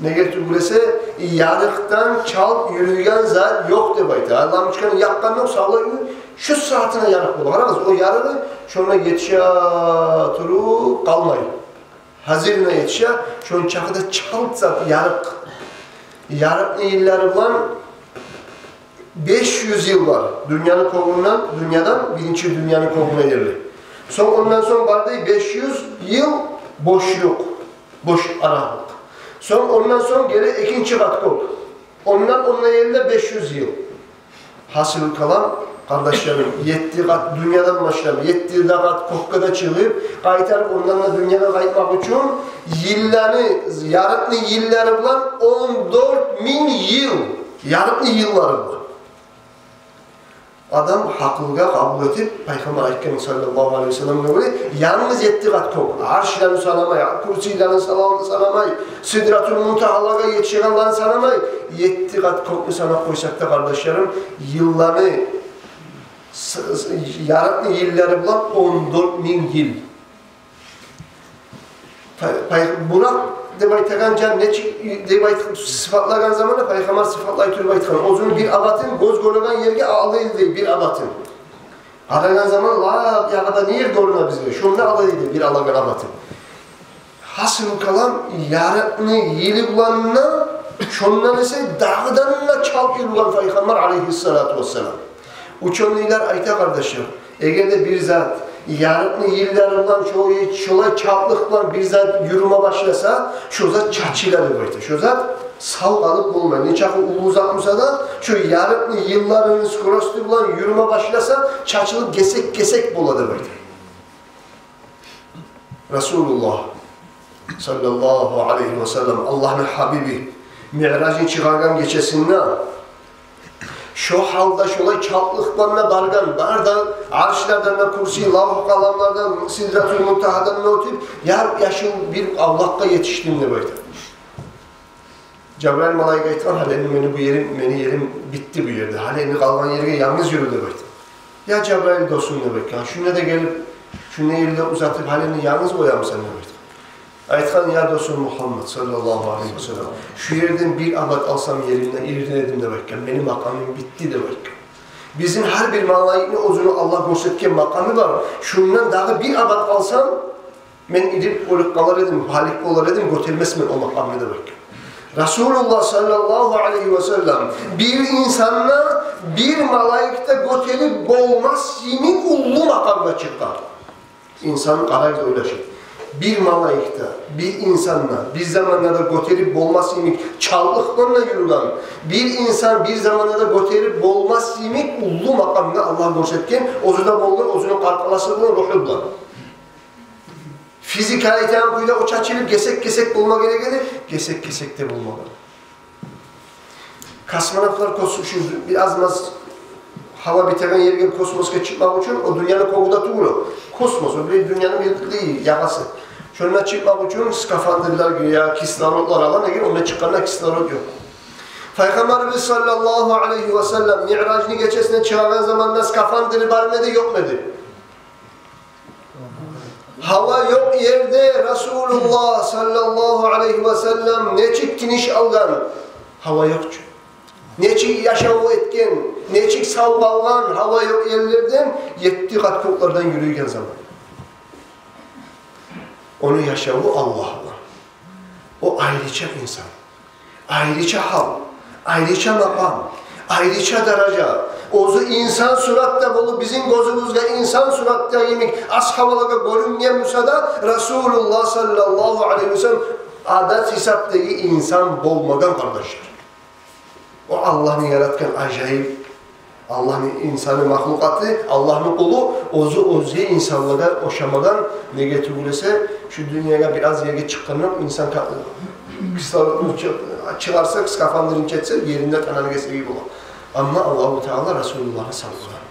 Неге тюгюл эсе, ярыкъдан чалт юрюйген зат ёкъ деп айта. Лампочканы якъгъан ёкъ, савлай уьй, шу сагьатына ярыкъ бола. Къарагъыз, о ярыгъы шонда етише туруп къалмай. Гьазирине етише, шону чакъы да чалт зат ярыкъ. Ярыкъны йыллары булан беш юз йыл бар. Дюньяны кёгюнден, дюньядан биринчи дюньяны кёгюне ерли. Сонг, ондан сонг бар дей беш юз йыл бошлукъ, бош аралыкъ. Сонг, ондан сонг геле экинчи къат кёк. Ондан, ондан ерли де беш юз йыл. Гьасили калам, къардашларым, етти къат, дюньядан башлап, етти де къат кёкге де чыгъып, къайтарып ондан да дюньягъа къайтмакъ учун йылланы, ярыкъны йыллары булан он дёрт минг йыл, ярыкъны йыллары булан. Адам гьакъылгъа къабул этип, Пайхаммар айтгъан, саллаллагьу алайгьи ва саллам, гёре, янгыз етти къат кёк, аршланы санамай, курсийланы сала-, санамай, Сидратул Мунтагьалагъа етишегенлени санамай, етти къат кёкню санап къойсакъ да, къардашларым, йылланы, с-, с-, ярыкъны йыллары булан он дёрт минг йыл. Пай-, пай-, Буракъ деп айтагъан жан нечик деп айтып сыпатлагъан заманда, Пайхаммар сыпатлай туруп айтгъан. Оьзюню бир абатын, гёз гёреген ерге алай дей бир абатын. Къарагъан заман, ла, ягъада не ер гёрюне бизге? Шонда алай дей бир алагъан абатын. Гьасили калам, ярыкъны йылы булан да, шондан эсе дагъыдан да чалт юрюген Пайхаммар, алайгьиссалату вассалам. Учёныйлар айта, къардашлар, эгер де бир зат ярыкъны йыллары булан шолай, шолай чалтлыкъ булан бир зат юрюме башласа, шо зат чачыла деп айта. Шо зат сав къалып болмай. Нечакъы уллу зат буса да, шо ярыкъны йылларыны скорости булан юрюме башласа, чачылып гесек-гесек бола деп айта. Расулуллагь, саллаллагьу алайгьи ва саллам, Аллагьны гьабиби, Миъражны чыгъаргъан гечесинде шо гьалда, шолай чалтлыкъ булан да баргъан, бар да аршлардан да, курси, лавгь-къаламлардан, Сидратул Мунтагьадан да оьтюп, яп-яшыл бир авлакъгъа етишдим деп айта. Жабрайыл малайик айтгъан: «Гьали энди мени бу ерим, мени ерим битди бу ерде. Гьали энди къалгъан ерге янгыз юрю», — деп айтгъан. «Я Жабрайыл досум, — деп айтгъан, — шунда да гелип, шунда ерде узатып, гьали энди янгыз къоямысан?» — деп айтгъан. Айтгъан: «Я досум Мугьаммад, саллаллагьу алайгьи ва саллам, шу ерден бир абат алсам, еримден ирдин эдим, — деп айтгъан, — мени макъамым битди», — деп айтгъан. Бизин гьар бир малайикни оьзюню Аллагь гёрсетген макъамы бар. Шундан дагъы бир абат алсам, мен ирип оьлюп къалар эдим, гьалек болар эдим, гётермесмен о макъамны деп айтгъан. Расулуллагь, саллаллагьу алайгьи ва саллам, бир инсанны бир малайик де гётерип болмас йимик уллу макъамгъа чыкъгъан. Инсан къарайып ойлашып. Бир малайик де бир инсанны бир заманда да гётерип болмас йимик чалтлыкъ булан да юрюген, бир инсан бир заманда да гётерип болмас йимик уллу макъамгъа Аллагь гёрсетген, оьзю де болгъан оьзюню къаркъарасы булан, ругьу булан. Физика айтагъан кюйде о чачылып гесек-гесек болма герек эди, гесек-гесек де болмагъан. Космонавтлар кос-, шу бир аз-маз гьава битеген ерге, космосгъа чыкъмакъ учун, о дюньяны кёгю де тюгюл о. Космос, о бир дюньяны бир ягъасы. Шонда чыкъмакъ учун скафандрлар гире, кислородлар ала, неге онда чыкъгъанда кислород ёкъ. Пайхаммарыбыз, саллаллагьу алайгьи ва саллам, Миъражны гечесинде чыгъагъан заманда скафандры бармы эди, ёкъму эди? Гьава ёкъ ерде Расулуллагь, саллаллагьу алайгьи ва саллам, нечик тыныш алгъан? Гьава ёкъ чу. Нечик яшав этген, нечик сав къалгъан, гьава ёкъ ерлерден, етти къат кёклерден юрюйген заман. Ону яшаву Аллагь булан. О айрыча инсан, айрыча гьал, айрыча макъам, айрыча даража. Оьзю инсан суратда болуп, бизин гёзюбюзге инсан суратда йимик асгьабалагъа гёрюнген буса да, Расулуллагь саллаллагьу алайгьи ва саллам адат гьисапдагъы инсан болмагъан, къардашлар. О Аллагьны яратгъан ажайып, Аллагьны инсаны, махлукъаты, Аллагьны къулу, оьзю оьзге инсанлагъа ошамагъан. Неге тюгюл эсе, шу дюньягъа бираз ерге чыкъгъанда, инсан ка-, кислородну чы-, чыгъарса, скафандрын чечсе, еринде къанын гесеги бола. Амма Аллагьу Таала Расулуллагьны савлагъан.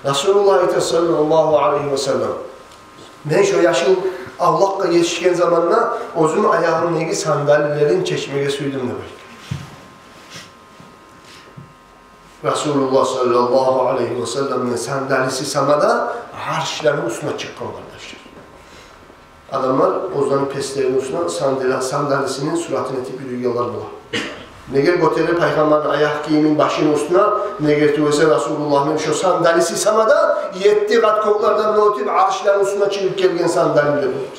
Расулуллагь айта саллаллагьу алайгьи ва саллам: «Мен шо яшыл авлакъгъа етишген заманда оьзюм аягъымдагъы сандалилерин чечмеге сюйдюм», — деп айта. Расулуллагь саллаллагьу алайгьи ва салламны сандалиси самада аршланы уьстюне чыкъгъан, къардашлар. Адамлар оьзлени песлерини уьстюне сандала-, сандалисини суратын этип юрюйгенлер бола. Неге гётере Пайхаммарны аякъ гийимин башыны уьстюне, неге тюгюл эсе Расулуллагьны шо сандалиси самада етти къат кёклерден оьтюп, аршланы уьстюне чыгъып гелген сандалилер болар.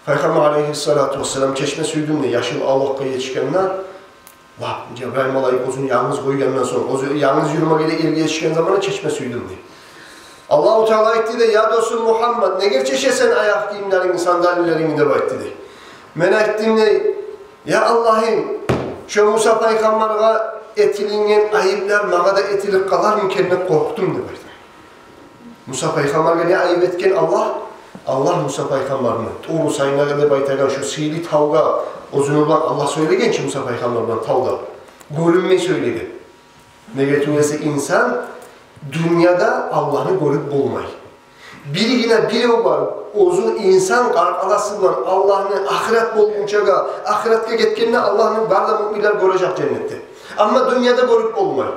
Пайхаммар алайгьиссалату вассалам чечме сюйдюм дей, яшыл авлакъгъа етишгенде, ва, Жабрайыл малайик оьзюн янгыз къойгъандан сонг, оьзю янгыз юрюме герек ерге етишген заманда чечме сюйдюм дей. Аллагьу Таала айтды дей: «Я досум Мугьаммад, неге чечесен аякъ гийимлерингни, сандалилерингни?» — деп айтды дей. Мен айтдым дей: «Я Аллагьым, шо Муса пайхаммаргъа этилинген айыплар магъа да этилип къалармы экен деп къоркъдум», — деп айтды. Муса пайхаммаргъа не айып этген Аллагь? Аллагь Муса пайхаммарны Туру Сайнагъа деп айтагъан шо сыйлы тавгъа, оьзюню булан Аллагь сёйлеген чи Муса пайхаммар булан тавда, гёрюнмей сёйлеген. Неге тюгюл эсе инсан дюньяда Аллагьны гёрюп болмай. Биргине бирев бар, оьзю инсан къаркъарасы булан Аллагьны, ахырат болгъунчагъа, ахыратгъа гетгенде Аллагьны бары да муъминлер гёрежек женнетде. Амма дюньяда гёрюп болмай.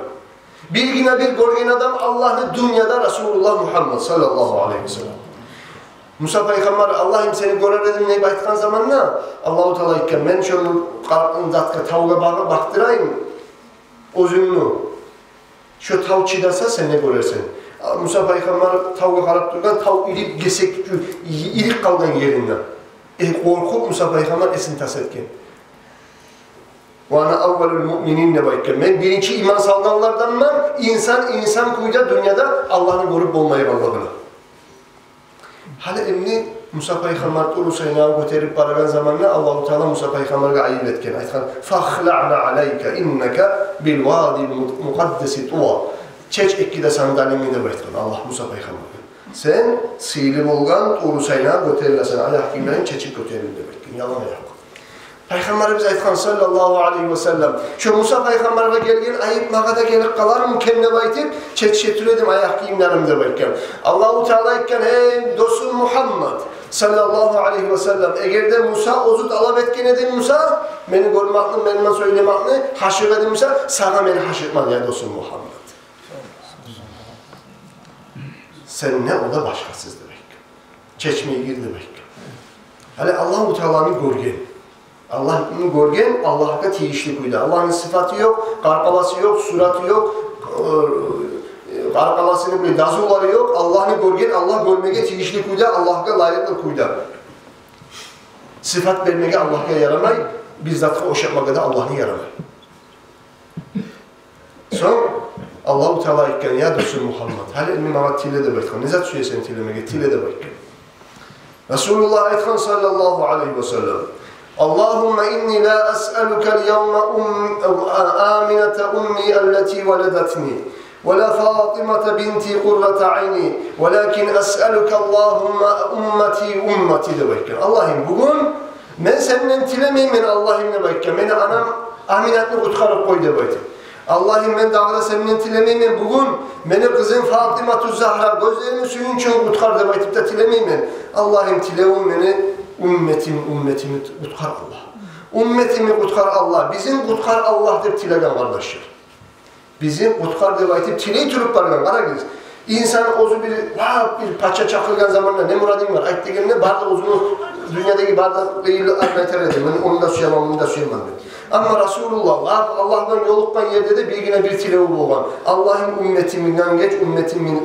Биргине бир гёрген адам Аллагьны дюньяда Расулуллагь Мугьаммад саллаллагьу алайгьи ва саллам. Муса пайхаммар: «Аллагьым, сени гёрер эдим», — деп айтгъан заманда, Аллагьу Таала айтгъан: «Мен шо къаркъын затгъа, тавгъа багъ-, бакъдырайым оьзюнгню. Шо тав чыдаса, сен де гёрерсен». А Муса пайхаммар тавгъа къарап тургъан, тав ирип гесек, ирип къалгъан еринден. Э, къоркъуп Муса пайхаммар эсин тас этген. «Ва ана аввалул муъминин», — деп айтгъан. «Мен биринчи иман салгъанларданман, инсан, инсан кюйде дюньяда Аллагьны гёрюп болмайгъанлыгъына». Гьали энни Муса пайхаммар Туру Сайнагъа гётерип барагъан заманда Аллагьу Таала Муса пайхаммаргъа айып этген, айтгъан: «Фахла ана алайка, иннака бил вадил му-, мукъаддаси тува». «Чеч эки де сандалингни», — деп айтгъан Аллагь Муса пайхаммаргъа. «Сен сыйлы болгъан Туру Сайнагъа гётерилесен, аякъ гийимлерингни чечип гётерил», — деп айтгъан, ялан аякъ. Пайхаммарыбыз айтгъан саллаллагьу алайгьи ва саллам: «Шо Муса пайхаммаргъа гелген айып магъа да гелип къалармы экен деп айтып, чечип тура эдим аякъ гийимлеримни», — деп айтгъан. Аллагьу Таала айтгъан: «Гьей досум Мугьаммад саллаллагьу алайгьи ва саллам, эгер де Муса оьзю талап этген эди, Муса, мени гёрмекни, мени булан сёйлемекни гьашыкъ эди, Муса, сагъа мени гьашыкъман, я досум Мугьаммад. Сенден о да башгъасыз», — деп айтгъан. «Чечмей гир», — деп айтгъан. Гьали Аллагьу Тааланы гёрген, Аллагьны гёрген, Аллагьгъа тийишли кюйде. Аллагьны сыфаты ёкъ, къаркъарасы ёкъ, сураты ёкъ, э, къаркъарасыны бир дазулары ёкъ. Аллагьны гёрген, Аллагь гёрмеге тийишли кюйде, Аллагьгъа лайыкълы кюйде. Сыфат бермеге Аллагьгъа ярамай, бир затгъа ошатмагъа да Аллагьны ярамай. Сонг Аллагьу Таала айтгъан: «Я досум Мугьаммад, гьали энни магъа тиле», — деп айтгъан. «Не зат сюесен тилемеге, тиле», — деп айтгъан. Расулуллагь айтгъан саллаллагьу алайгьи ва саллам: «Аллагьумма инни ла асъалукал явма ум-, Амината умми аллати валадатни, ва ла Фатимата бинти къуррата айни, валакин асъалука, Аллагьумма, уммати, уммати», — деп айтгъан. «Аллагьым, бугюн мен сенден тилемеймен, Аллагьым, — деп айтгъан, — мени анам Аминатны къутгъарып къой», — деп айтып. «Аллагьым, мен дагъы да сенден тилемеймен, бугюн мени къызым Фатимату Загьра, гёзлерими сююнчюн, къутгъар», — деп айтып да тилемеймен. «Аллагьым, тилевюм мени умметим, умметими къутгъар, Аллагь. Умметими къутгъар, Аллагь. Бизин къутгъар, Аллагь», — деп тилеген, къардашлар. «Бизин къутгъар», — деп айтып тилей туруп баргъан. Къарагъыз, инсан оьзю бир, лап бир пача чакъыргъан заманда: «Не мурадынг бар? Айт», — дегенде, бары да оьзюню дюньядагъы бары да лейлю айтар эди: «Мен ону да сюемен, муну да сюемен», — деп. Амма Расулуллагь Аллагь булан ёлукъгъан ерде де биргине бир тилеви болгъан: «Аллагьым, умметимден геч, умметимни,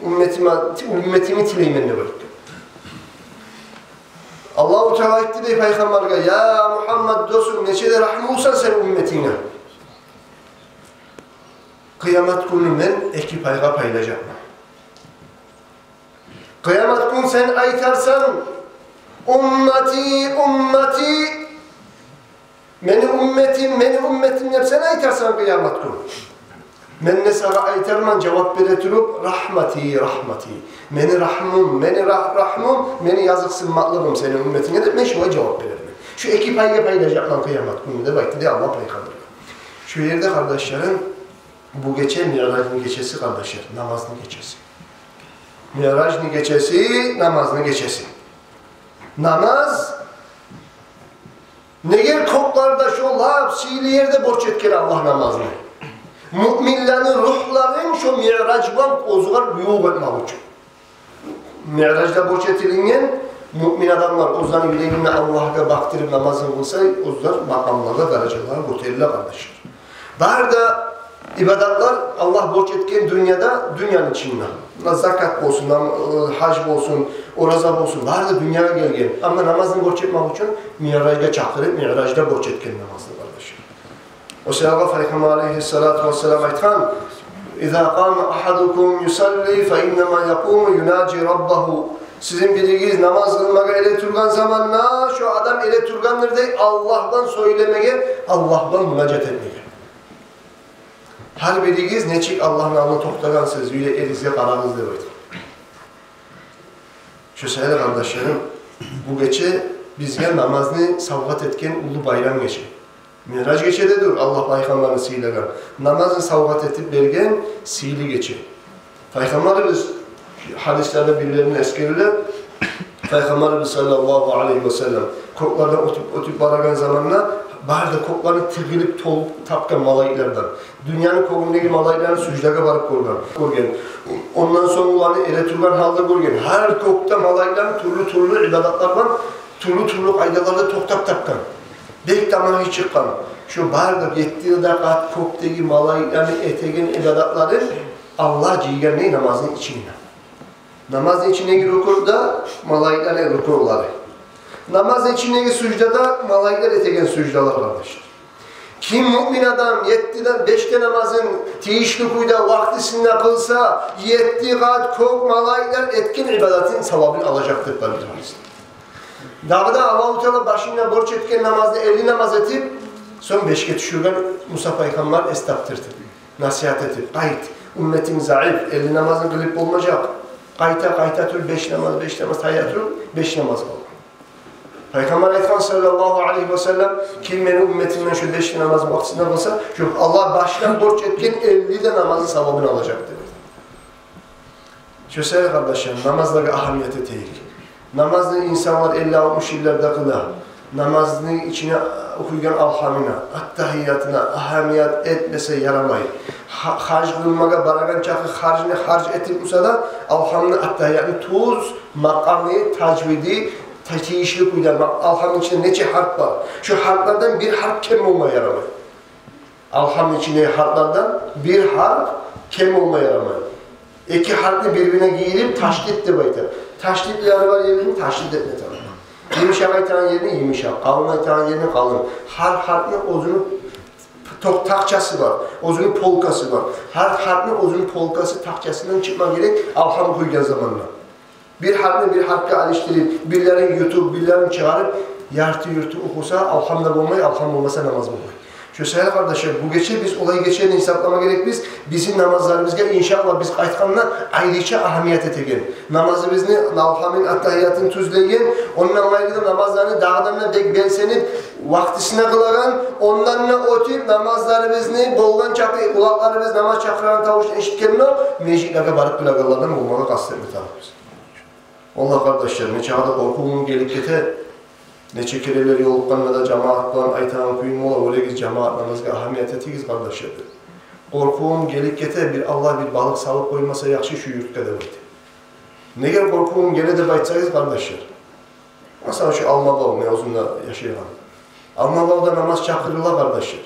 умметиме, умметимни тилеймен», — деп айтгъан. Аллагьу Таала айтды дей Пайхаммаргъа: «Я Мугьаммад, досум, нече де рагьмулусан сен умметинге. Къыямат гюню мен эки пайгъа пайлажакъман. Къыямат гюн сен айтарсан: „Уммати, уммати, мени умметим, мени умметим“, — деп сен айтарсан къыямат гюн. Мен де сагъа айтарман, жавап бере туруп: „Рагьмати, рагьмати. Мени рагьмум, мени ра-, рагьмум, мени языкъсынмакълыгъым сени умметинге“, — деп мен шолай жавап берермен. Шу эки пайгъа пайлажакъман къыямат гюню», — деп айтды дей Аллагь Пайхаммаргъа. Шу ерде, къардашларым, бу гече Миъражны гечеси, къардашлар, намазны гечеси. Миъражны гечеси, намазны гечеси. Намаз, неге кёклерде шо лап сыйлы ерде борч этген Аллагь намазны? Муъминлени ругьларын шо Миъраж булан оьзюгер ювукъ этмек учун. Миъражда борч этилинген, муъмин адамлар оьзлени юрегин Аллагьгъа бакъдырып намазын къылса, оьзлер макъамлагъа, даражалагъа гётериле, къардашлар. Бары да ибадатлар Аллагь борч этген дюньяда, дюньяны ичинде. Муна закат болсун, нам-, э, гьаж болсун, ораза болсун, бары да дюньягъа гелген. Амма намазны борч этмек учун Миъражгъа чакъырып, Миъражда борч этген намазны, къардашлар. О саялы Пайхаммар алайгьиссалату вассалам айтгъан: «Иза къама агьадукум юсалли, фа иннама якъуму юнажи раббагьу». Сизин биригиз намаз къылмагъа эретургъан заманда, шо адам эретургъандыр дей Аллагь булан сёйлемеге, Аллагь булан мунажат этмеге. Гьар биригиз нечик Аллагьны алдында токътагъансыз, юре эригизге къарагъыз деп айтгъан. Шо саялы, къардашларым, бу гече бизге намазны савгъат этген уллу байрам гече. Миъраж гече де дюр, Аллагь Пайхаммарны сыйлагъан, намазны савгъат этип берген сыйлы гече. Пайхаммарыбыз, гьадислерде бирлеринде эсгериле, Пайхаммарыбыз саллаллагьу алайгьи ва саллам кёклерден оьтюп, оьтюп барагъан заманда бары да кёклерни тыгъылып, толуп тапгъан малайиклерден. Дюньяны кёгюндеги малайиклени суждагъа барып гёрген, гёрген. Ондан сонг оланы эретургъан гьалда гёрген. Гьар кёкде малайиклени тюрлю-тюрлю ибадатлар булан, тюрлю-тюрлю къайдаларда токътап тапгъан. Бек тамагьы чыкъгъан. Шо бары да етти де къат кёкдеги малайиклени этеген ибадатларын Аллагь жыйгъан дей намазны ичине. Намазны ичиндеги рукуъда малайиклени рукуълары. Намазны ичиндеги суждада малайиклер этеген суждалар, къардашлар. Ким муъмин адам етти де, беш де намазын тийишли кюйде, вакътисинде къылса, етти къат кёк малайиклер этген ибадатын савабын алажакъ деп бар бир гьадисде. Дагъы да Аллагьу Таала башына борч этген намазны, элли намаз этип, сонг бешге тюшюрген Муса пайхаммар эс тапдырды. Насигьат этип: «Къайт, умметинг заиф, элли намазны къылып болмажакъ. Къайта, къайта тур, беш намаз, беш намаз, къайта тур, беш намаз къыл». Пайхаммар айтгъан, саллаллагьу алайгьи ва саллам: «Ким мени умметимден шо беш намазны вакътисинде къылса, шо Аллагь башына борч этген элли де намазны савабын алажакъ», — деп. Шо саялы, къардашлар, намазлагъа агьамият этейик. Намазны инсанлар элли-алтмыш йылларда къыла. Намазны ичине охуйгъан алгьамына, аттагьиятына агьамият этмесе ярамай. Гьа-, гьаж къылмагъа барагъан чакъы харжны харж этип буса да, алгьамны, аттагьиятны тюз, макъамы, тажвиди, та-, тийишли кюйде, ма-, алгьамны ичинде нече гьарп бар, шо гьарплардан бир гьарп кем болма ярамай. Алгьамны ичиндеги гьарплардан бир гьарп кем болма ярамай. Эки гьарпны бир-бирине гийирип ташдид деп айта. Ташдидлери бар ерин ташдид этме тарыкъ. Йымышакъ айтагъан ерин йымышакъ, къалын айтагъан ерин къалын. Гьар гьарпны оьзюню токъ-, такъчасы бар, оьзюню полкасы бар. Гьар гьарпны оьзюню полкасы, такъчасындан чыкъма герек алгьам къойгъан заманда. Бир гьарпны бир гьарпгъа алышдырып, бирлерин ютуп, бирлерин чыгъарып, ярты-юрту охуса, алгьам да болмай, алгьам болмаса, намаз болмай. Шо саялы, къардашлар, бу гече биз олай гечени гьисаплама герекбиз. Бизин намазларыбызгъа, иншааллагь, биз къайтгъанда айрыча агьамият этеген. Намазыбызны, алгьамын, аттагьиятын тюзлеген, ондан къайры да намазланы дагъыдан да бек белсенип, вакътисине къылагъан, ондан да оьтюп, намазларыбызны болгъан чакъы къулакъларыбыз намаз чакъырагъан тавушну эшитгенде, межитлеге барып къылагъанлардан болмагъа къаст этме тарыкъбыз. Валлагь, къардашлар, нечакъы да къоркъувум гелип гете. Нече керенлер ёлукъгъанда да жамаат булан айтагъан кююм бола: «Оьлегиз, жамаат намазгъа агьамият этигиз, къардашлар», — деп. Къоркъувум гелип гете, бир Аллагь бир балыкъ салып къоймаса яхшы шу юртгъа деп айта. Неге къоркъувум геле деп айтсагъыз, къардашлар, масала, шу Алмабав, мен оьзюм де яшайгъан. Алмабавда намаз чакъырыла, къардашлар.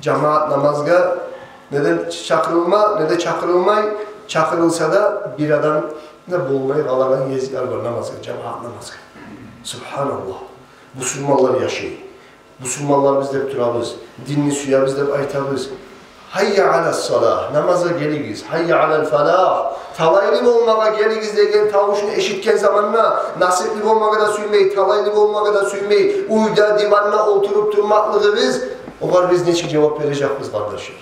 Жамаат намазгъа не де чакъырылма, не де чакъырылмай, чакъырылса да, бир адам да болмай къалагъан гезиклер бар намазгъа, жамаат намазгъа. Субгьаналлагь. Бусурманлар яшай. Бусурманларбыз деп турабыз, динни сюебиз деп айтабыз. «Гьаййа алас-салагь, намазгъа гелигиз, гьаййа алал-фалагь, талайлы болмагъа гелигиз» деген тавушну эшитген заманда, насипли болмагъа да сюймей, талайлы болмагъа да сюймей, уьйде диванда олтуруп турмакълыгъыбыз, огъар биз нечик жавап бережекбиз, къардашлар?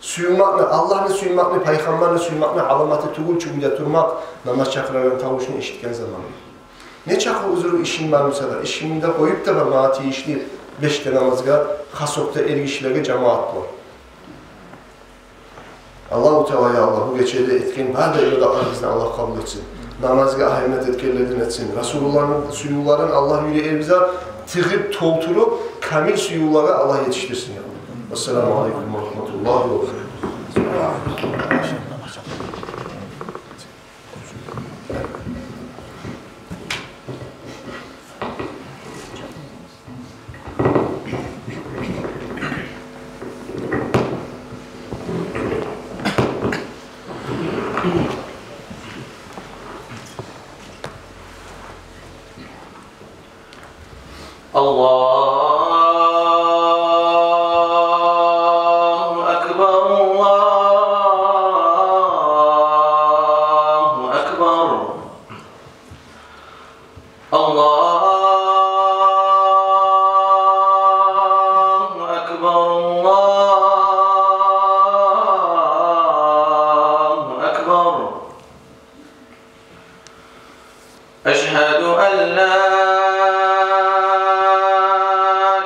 Сюймекни, Аллагьны сюймекни, пайхаммарны сюймекни аламаты тюгюл чю уьйде турмакъ, намаз чакъырагъан тавушну эшитген заманда. Нечакъы узуру, ишим бар буса да, ишимни де къоюп да, бар магъа тийишли беш де намазгъа, хас окъда эргишилеге жамаат бар. Аллагьу Таала, я Аллагь, бу гечеде этген бары да ибадатларыбызны Аллагь къабул этсин. Намазгъа агьамият этгенлерден этсин. Расулуллагьны сюювлерин Аллагь юреклерибизге тыгъып, толтуруп, камил сюювлеге Аллагь етишдирсин, я Аллагь. Ассаламу алейкум ва рагьматуллагьи ва баракатугь. الله أكبر، الله أكبر. الله أكبر، الله أكبر. أشهد أن لا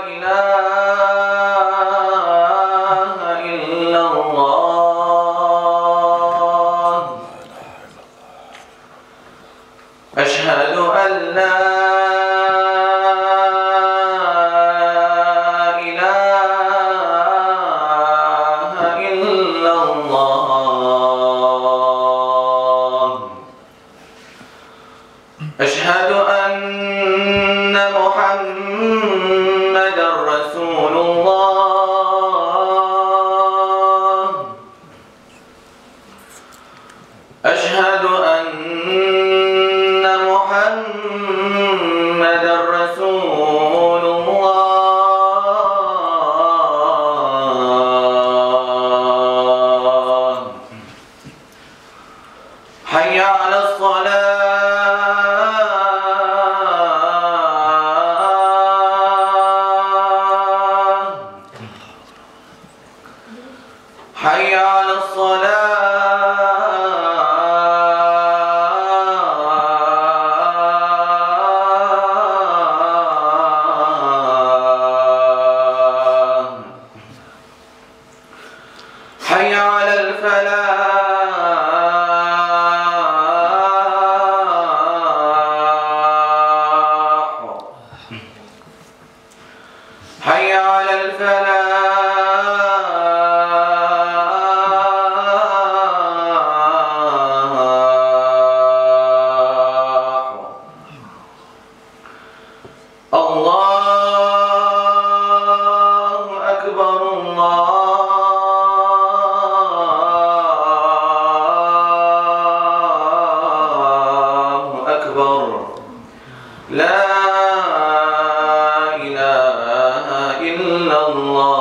إله إلا الله. أشهد أن لا إله إلا الله. أشهد أن محمدا رسول الله. أشهد أن محمدا رسول الله. حي على الصلاة. حي على الصلاة. حي على الفلاح. حي على الفلاح. الله أكبر، الله أكبر. لا إله إلا الله.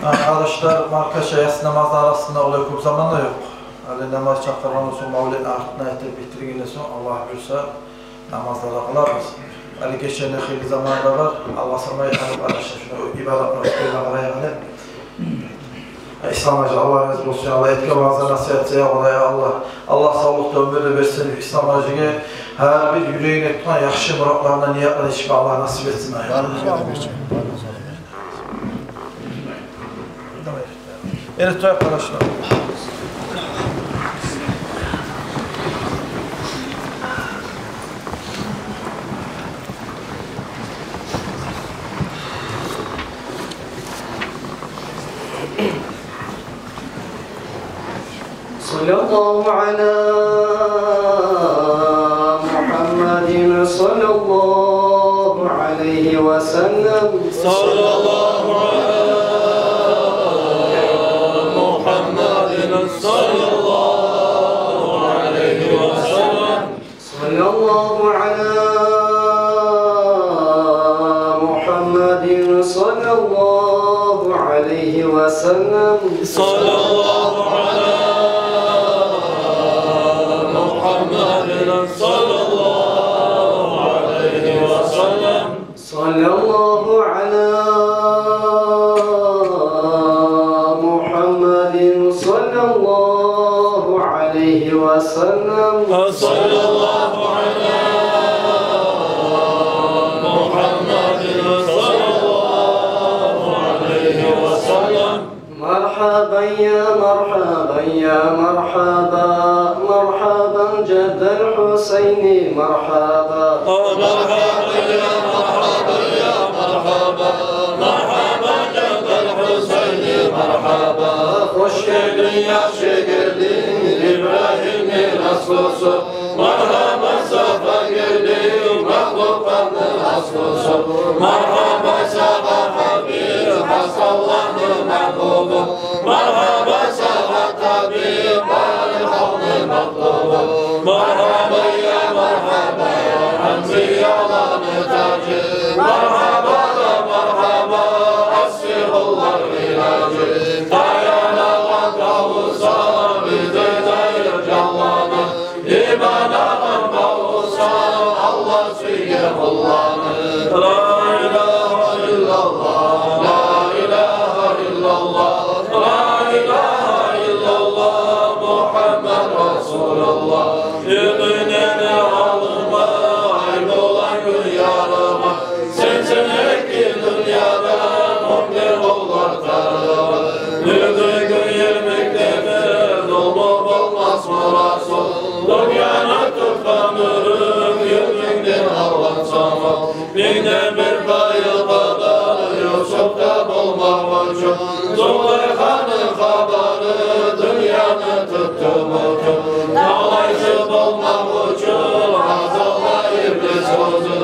Гьа, къардашлар, маркача яссы намазны арасында олай кёп заман да ёкъ. Гьали намаз чакъыргъан сонг мавлетни артына этип битиргенден сонг, Аллагь буюрса, намазлар да къыларбыз. Гьали гечени хыйлы заманы да бар. Алгъасамай, гьали, къардашлар, шуну ибадатлар уьстюне къарайгъан эди. Ислам-гьажи, Аллагь рази болсун, Аллагь этген ваъза насигьат саялы, я Аллагь. Аллагь савлукъ да, оьмюр де берсин Ислам-гьажиге. Гьар бир юрегинде тутгъан яхшы муратларына, ниятларына етишме Аллагь насип этсин, я Аллагь. Эрте тура, къардашлар. الله على محمد صلى الله عليه وسلم. صلى الله على محمد صلى الله عليه وسلم. صلى الله على محمد صلى الله عليه وسلم. صلى الله على محمد صلى الله عليه وسلم. صلى الله على محمد صلى الله عليه وسلم. صلى الله على محمد صلى الله عليه وسلم. مرحبا يا مرحبا يا مرحبا، مرحبا جد الحسين مرحبا. مرحبا يا مرحبا يا مرحبا، مرحبا جد الحسين مرحبا. Hoş geldin, yahşı geldin, İbrahimni aslısı. Marhaba, safa geldin, mahlukatni aslısı. Marhaba sağa, Habib, has Allahni mahbubu. Marhaba sağa, tabib, bari halkni matlubu. Marhaba ya marhaba, anbiyalarni tacı. Marhaba da marhaba, asli gullar ilacı. Dayanag'an tavuslar, bizi dayır canlarni. İman alan bavursa, Allah süygen gullarni. La ilahe illallah, la ilahe illallah, la ilahe illallah, Muhammed Resulullah. Yürüyün alnıma, ay bulan gün yarıma. Sensin eki dünyada mu'min gullar tarıma. Bugün gün yemekde de zulmu olmaz mı Resul? Dünyada tutkan ürün yüzünden avlansam. Binde bir payı kadar Yusuf'ta bulmak için. Zuleyha'nın haberi dünyada tuttu bütün. Talaysız bulmak için azaldı iblis özü.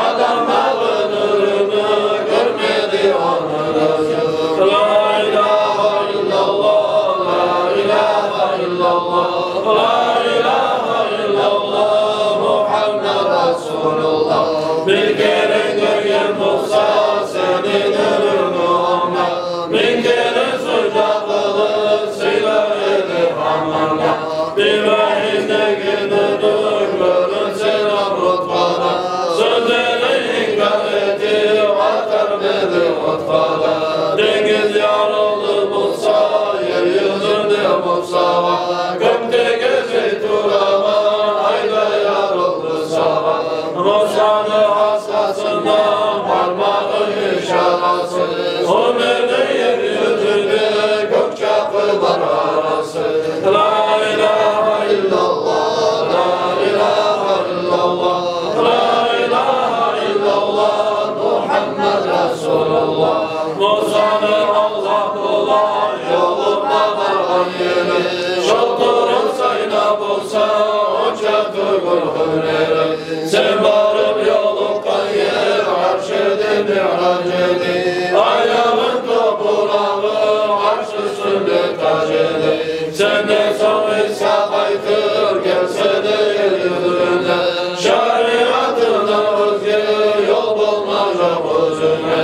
Adamların ürünü görmedi onun özü. La ilahe illallah, la ilahe illallah, la ilahe illallah, Muhammed Resulullah. Bir kere görgen Musa seni, nurunu onda. Bin kere sucak kılıp sıyla edi hamanda. İbrahim'deki nurun görünse Namrutgada. Sözleri inkar etti, atar dedi otgada. Deniz yarıldı Musa, yer yüzünde Musa var. Gökte gezip duran ay da yarıldı sağa. Musa'nın asasından parmağın işaresi. O nedir yer yüzünde gök çakılar arası. La ilahe illallah, la ilahe illallah, la ilahe illallah, Muhammed Resulullah. Musa'nı Allah bulay, yoluna barğan yeri. Şol durup sayna bulsa, onca tügül hüneri. Sen barıp yolukkъan yer arş edi, mi'raç edi. Ayagъın topurağı arş üstünde tac edi. Senden сонг İsa къайтыр гелсе де ер юзюне, шариатындан оьзге ёл болмажакъ оьзюне.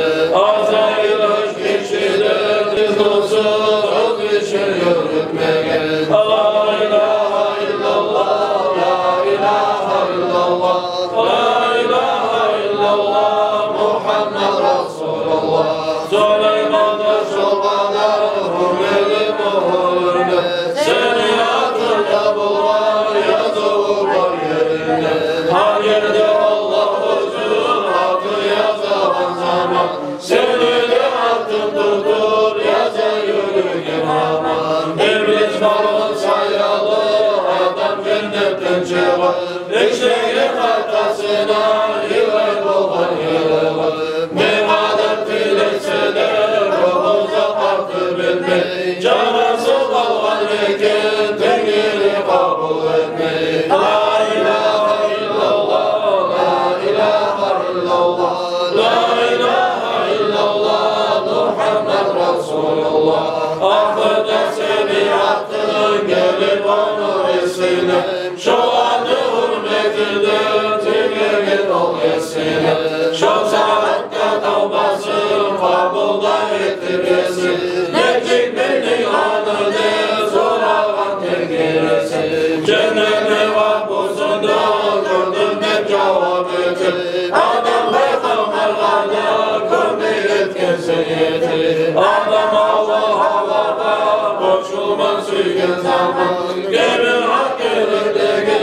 Азраил оьз гишиден изнусуз оьз ишин юрютмеге. Ла илагьа иллаллагь, ла илагьа иллаллагь, ла илагьа иллаллагь, Мухаммад Расулуллагь. Сулейман да шо къадар гьюрметли мугьюрюнде, сени атынг да болгъан языву бар еринде. Гьар ерде Аллагь оьзю атын язагъан заман, сени де атынг тутуп яза юрюген гьаман. Иблис баргъан саялы адам женнетден чыгъып, ишлеген хатасына йылай болгъан йылыгъы. Не къадар тилесе де, руху да къатып битмей. Жарасып къалгъан экен тенгири Шоланы гьюрметинден тилеген ол Есине. Шо сагьатда тавбасын къабул да этди Есим. Нечик мени аны деп сорагъан Тенгириси. Женнетни къапусун да гёрдюм деп жавап этип, Адам пайхаммаргъа да кёмек этген сен этип. Адам Аллагь Аллагьгъа къошулма сюйген заман, гелир гьакъ гелирдеги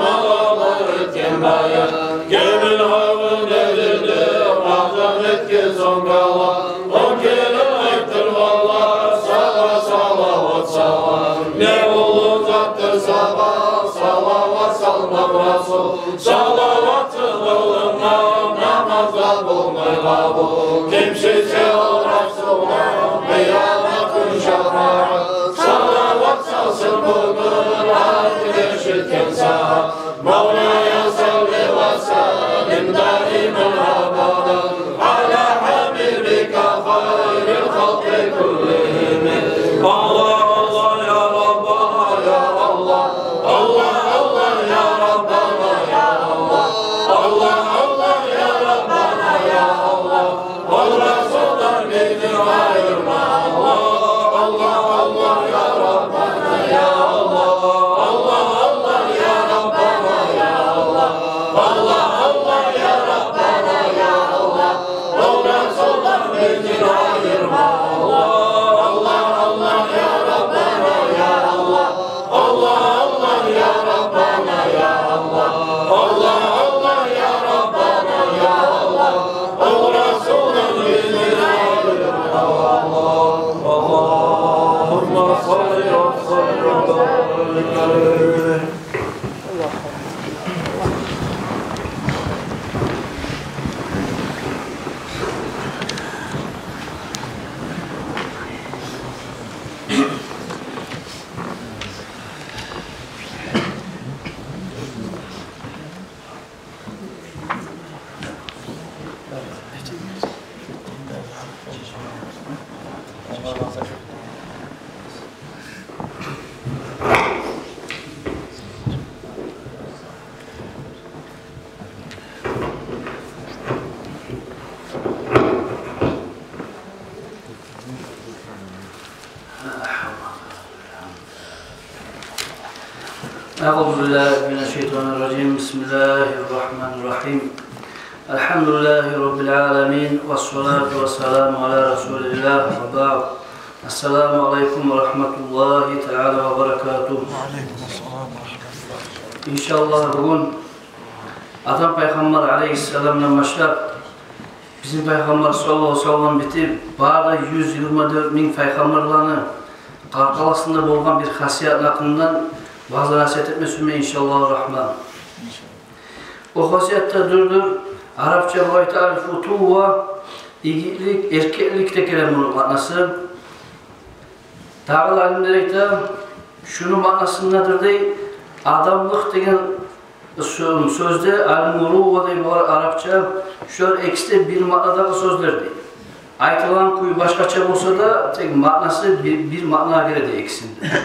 малалар этген баян. Гелир гьакъ гелирде къазан этген сонг Аллагь, он керен айтдыргъанлар сагъа салават салам. Не уллу затдыр сагъа салават салмакъ, Расул. Салаватсыз къылынгъан намаз да болмай къабул. Ким сюйсе о Расулгъа къыямат гюн шафагьат, салават салсын бугюн айтып эшитген сагьат. مولاي صل وسلم دائما أبدا على حبيبك خير الخلق كلهم. الله الله يا ربنا يا الله. الله الله يا ربنا يا الله. الله الله يا ربنا يا الله. О Расулдан бизин айырма, Аллагь. الله الله يا ربنا يا الله. الله الله يا ربنا يا الله. الله الله يا ربنا يا الله. О Расулдан бизин айырма, Аллагь. الله الله يا ربنا يا الله. الله الله يا ربنا يا الله. الله الله يا ربنا يا الله. О Расулдан бизин айырма, Аллагь. اللهم صل وسلم وبارك عليه. أعوذ بالله من الشيطان الرجيم. بسم الله الرحمن الرحيم. الحمد لله رب العالمين، والصلاة والسلام على رسول الله، وبعد. السلام عليكم ورحمة الله تعالى وبركاته. وعليكم السلام ورحمة الله. Иншаллагь, бугюн Адам пайхаммар алейгьиссаламдан башлап, бизин пайхаммар саллаллагьу алайгьи ва саллам битип, бары юз йигирма дёрт минг пайхаммарланы къаркъарасында болгъан бир хасиятны гьакъындан ваъза-насигьат этме сюемен, иншаллагьу рагьман. О хасиятда дюрдюр, арапча бу айта аль-футува, игитлик, эркеклик де геле муну маънасы. Дагъы да алимлер айта, шуну маънасындадыр дей, адамлыкъ деген сё-, сёзде аль-мурува дей, булар арапча, шулар экиси де бир маънадагъы сёзлер дей. Айтылгъан кюй башгъача болса да, тек маънасы бир, бир маънагъа геле дей экисинде.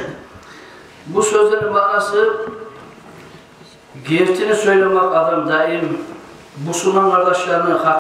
Бу сёзлени маънасы: гертини сёйлемек, адам даим бусурман къардашларыны